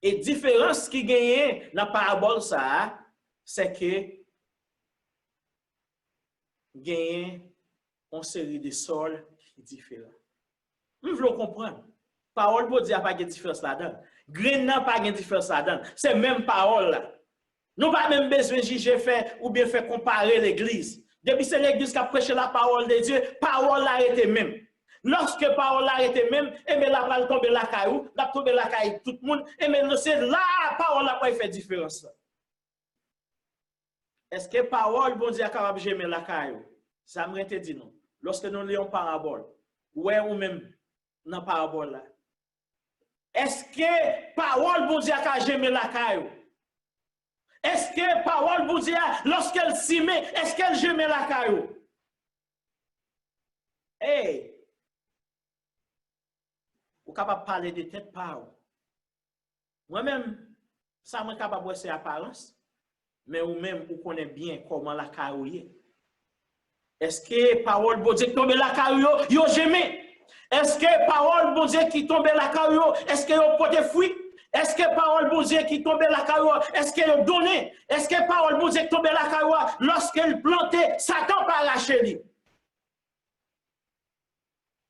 E diferans ki genyen nan parabòl sa a, se ke genyen yon seri de sòl ki diferan. M vle w konprann. Pawòl Bondye a pa gen diferans ladan l. Grenn nan pa gen diferans ladan l. Se menm pawòl la. Nou pa menm bezwen jije fè oubyen fè konpare legliz. Depi se legliz k ap preche la parole de Dieu, pawòl la rete menm. Lòske pawòl la rete menm, enben l ap al tonbe lakay ou, l ap tonbe lakay tout moun, enben se la pawòl la pral fè diferans lan. Èske pawòl Bondye a kapab jemen lakay ou? Sa m rete di nou. Lòske nou li yon parabòl, ou wè ou menm nan parabòl la. Èske pawòl Bondye a ka jemen lakay ou? Èske pawòl Bondye a, lòske l simen, èske l jemen lakay ou? Ey! Ou kapab pale de tèt pa ou. Mwen menm, sa mwen kapab wè se aparans, men ou menm, ou konnen byen kòman lakay ou ye. Èske pawòl Bondye ki tonbe lakay ou yo, yo jemen? Èske pawòl Bondye ki tonbe lakay ou yo, èske yo pote fwi? Èske pawòl Bondye ki tonbe lakay ou yo, èske yo donnen? Èske pawòl Bondye ki tonbe lakay ou a, lòske l plante, Satan pa rache li?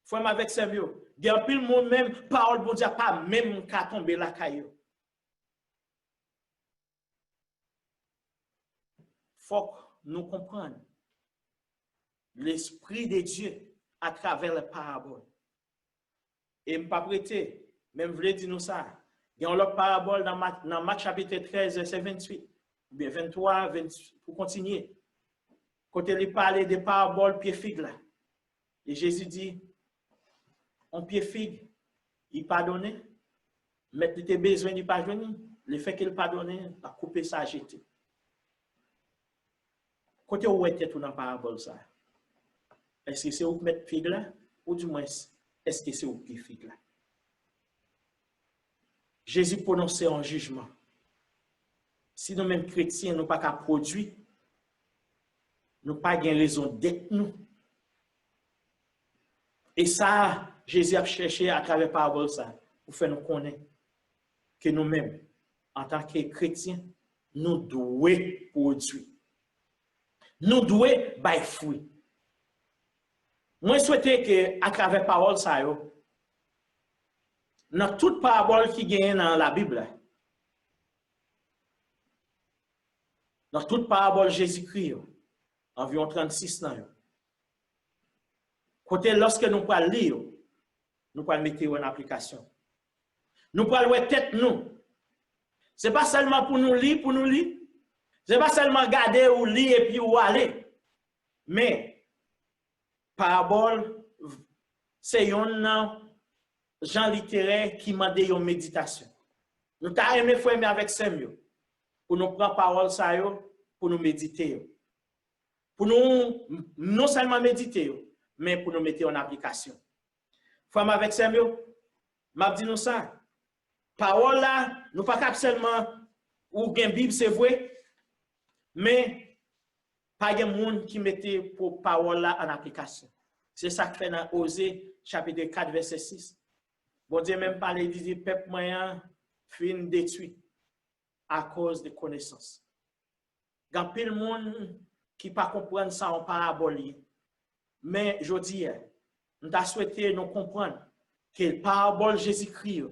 Frè m avèk sè m yo, gen anpil moun menm, pawòl Bondye a pa menm ka tonbe lakay yo. Fòk nou konprann Lespri de Dye atravè lè parabòl. E m p ap rete, men m vle di nou sa. Gen yon lòt parabòl nan Mak, nan Mak chapit trèz, vèsè venntuit, oubyen venntwa, venntuit, pou kontinye. Kote li pale de parabòl pye fig la. E Jezi di, yon pye fig, li padone, mèt li te bezwen, li pa jwenn li. Lefètke l padone, l ap koupe sa, jete. Kote w wè tèt ou nan parabòl sa a? Èske se ou k mèt fig la? Oudimwens, èske se ou k pye fig la? Jezi pwononse yon jijman. Si nou menm kretyen, nou pa ka pwodui, nou pa gen rezon dèt nou. E sa, Jezi ap chèche atravè parabòl sa pou fè nou konnen ke nou menm, antanke kretyen, nou dwe pwodui. Nou dwe bay fwi. Mwen swete ke atravè pawòl sa yo, nan tout parabòl ki genyen nan Labib la, nan tout parabòl Jezikri yo, anviwon trannsis nan yo, kote lòske nou pral li yo, nou pral mete yo an aplikasyon. Nou pral wè tèt nou. Se pa sèlman pou nou li, pou nou li. Se pa sèlman gade ou li epi ou ale. Men, parabòl, se yonn nan jan literè ki mande yon meditasyon. Nou ta renmen, frè m avèk sè m yo, pou nou pran pawòl sa yo, pou nou medite yo. Pou nou non sèlman medite yo, men pou nou mete yo an aplikasyon. Frè m avèk sè m yo, m ap di nou sa, pawòl la, nou pa kab sèlman, ou gen Bib, se vre, men pa gen moun ki mete pou pawòl la an aplikasyon. Se sa k fè nan Oze, chapit kat, vèsè sis, Bondye menm pale, li di, pèp mwen an fin detwi akoz de konesans. Gen anpil moun ki pa konprann sa yon parabòl ye. Men jodi a, m ta swete nou konprann ke parabòl Jezikri yo,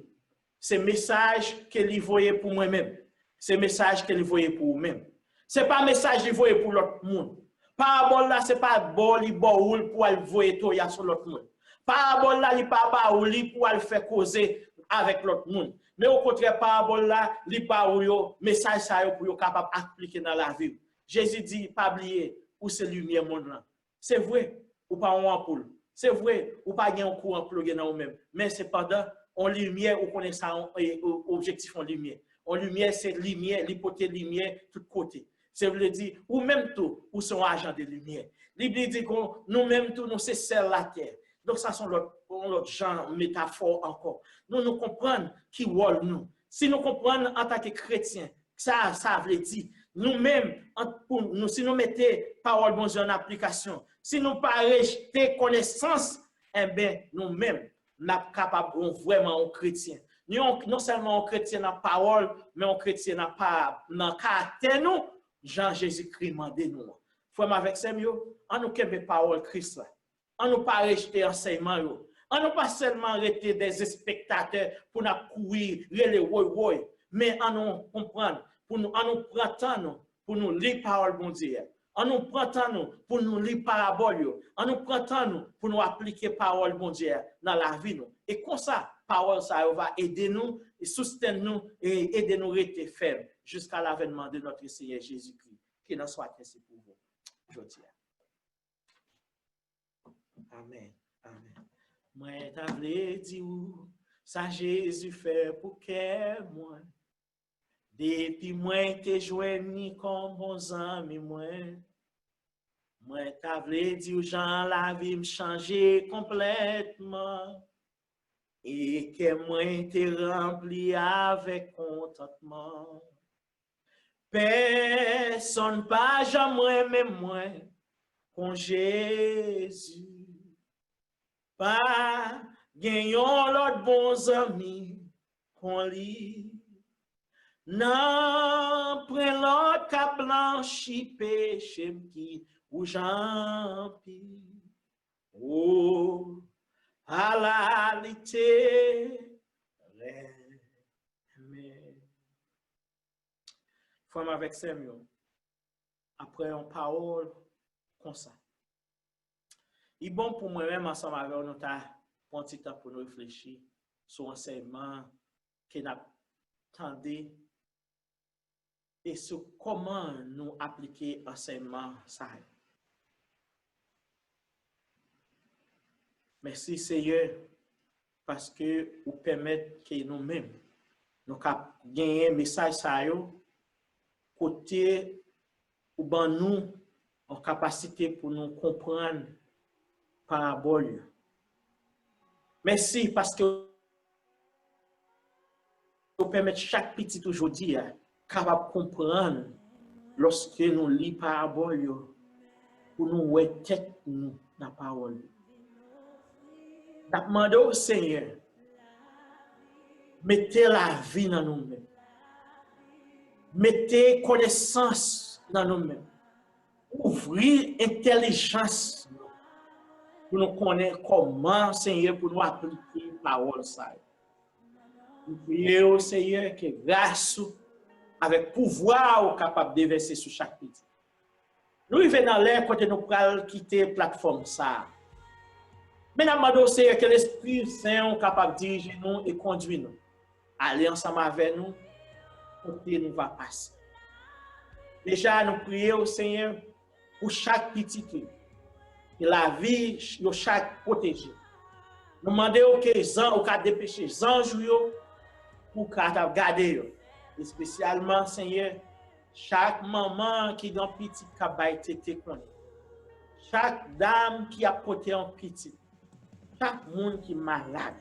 se mesaj ke li voye pou mwen menm. Se mesaj ke li voye pou ou menm. Se pa mesaj li voye pou lòt moun. Parabòl la, se pa ba w li ba w li pou al voye toya sou lòt moun. Parabòl la, li pa ba ou li pou al fè koze avèk lòt moun. Men okontrè, parabòl la, li ba ou yo, mesaj sa yo pou yo kapab aplike nan lavi w. Jezi di, pa bliye, ou se limyè mond lan. Se vre, ou pa yon anpoul. Se vre, ou pa gen yon kouran ploge nan ou menm. Men sepandan, yon limyè, ou konnen sa, yon, e, o-, objektif yon limyè. Yon limyè, se limyè, li pote limyè tout kote. Se vle di, ou menm tou, ou se yon ajan de limyè. Li vle di kon, nou menm tou, nou se sèl latè. Donk, sa se yon lòt, yon lòt jan metafò ankò. Nou, nou konprann ki wòl nou. Si nou konprann antanke kretyen, sa, sa vle di, nou menm, ant, pou nou, si nou mete pawòl Bondye an aplikasyon, si nou pa rejte konesans, enben, nou menm, n ap kapab yon, vrèman yon kretyen. Nou yon, non sèlman yon kretyen nan pawòl, men yon kretyen nan pa, nan karaktè nou, jan Jezikri mande nou an. Frè m avèk sè m yo, ann nou kenbe pawòl Kris la. Ann nou pa rejte ansèyman yo. Ann nou pa sèlman rete dè espektatè pou n ap kouri, rele woy woy. Men ann nou konprann, pou nou, ann nou pran tan nou pou nou li pawòl Bondye a. Ann nou pran tan nou pou nou li parabòl yo. Ann nou pran tan nou pou nou aplike pawòl Bondye a nan lavi nou. E konsa, pawòl sa yo va ede nou, e soustenn nou, e ede nou rete fèm jiska lavènman de notre Seigneur Jésus-Christ. Que l'on soit ainsi pour vous. Jodi a. Amèn. Amèn. Mwen ta vle di w sa Jezi fè pou kè mwen. Depi mwen te jwenn li kòm bon zanmi mwen, mwen ta vle di w jan lavi m chanje konplètman. E kè mwen te ranpli avèk kontantman. Pèsonn pa janm renmen mwen kon Jezi. Pa gen yon lòt bon zanmi kon li. Nanpwen lòt k ap blanchi peche m ki wouj anpil. O, ala li te renmen. Frè m avèk sè m yo, apre yon pawòl konsa, li bon pou mwen menm ansanm avè w, nou ta pran ti tan pou nou reflechi sou ansèyman ke n ap tande e sou kòman nou aplike ansèyman sa yo. Mèsi, Seyè, paske ou pèmèt ke nou menm, nou ka genyen mesaj sa yo, kote ou ban nou yon kapasite pou nou konprann parabòl yo. Mèsi paske ou pèmèt chak pitit ou jodi a kapab konprann lòske nou li parabòl yo, pou nou wè tèt nou nan pawòl yo. N ap mande w, Senyè, mete lavi nan nou menm. Mete konesans nan nou menm. Ouvri entèlijans nou pou nou konnen kòman, Senyè, pou nou aplike pawòl sa yo. Nou priye w, Senyè, ke gras ou avèk pouvwa ou kapab devèse sou chak pitit. Nou rive nan lè kote nou pral kite platfòm sa a. Men n ap mande w, Senyè, ke Lespri Sen ou kapab dirije nou e kondui nou. Ale ansanm avè nou kote nou va pase. Deja, nou priye w, Senyè, pou chak pitit ou, ke lavi yo chak pwoteje. Nou mande w ke zan, ou ka depeche zanj ou yo pou ka ta gade yo. Espesyalman, Senyè, chak manman ki gen pitit k ap bay tete konnen. Chak dam ki ap pote yon pitit. Chak moun ki malad.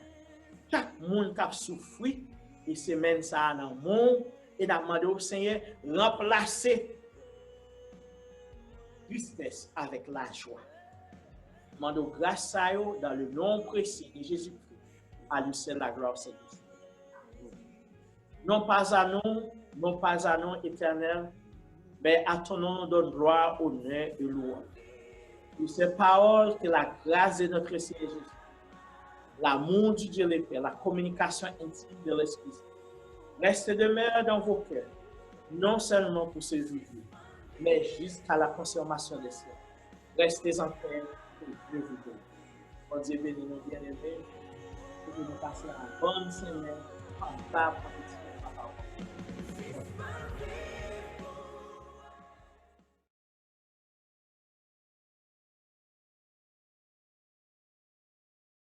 Chak moun k ap soufri. E semèn sa a nan men w. E n ap mande w, Senyè, ranplase tristès avèk lajwa. Mande w gras sa yo dans le nom précieux de Jésus-Christ. À lui seul la gloire, Seigneur. Amen. Non pas à nous, non pas à nous, Éternel, mais à ton nom nous donne gloire, honneur et louange. Pour ces paroles, que la grâce de notre Seigneur Jésus, l'amour du Dieu le Père, la communication intime de l'Esprit Saint, reste et demeure dans vos cœurs, non seulement pour ce jour, mais jusqu'à la consommation des siècles. Restez en paix et Dieu vous bénisse. Bondye beni nou, byeneme. Kote nou pase a bann semèn, pa ta pwofetize papa w.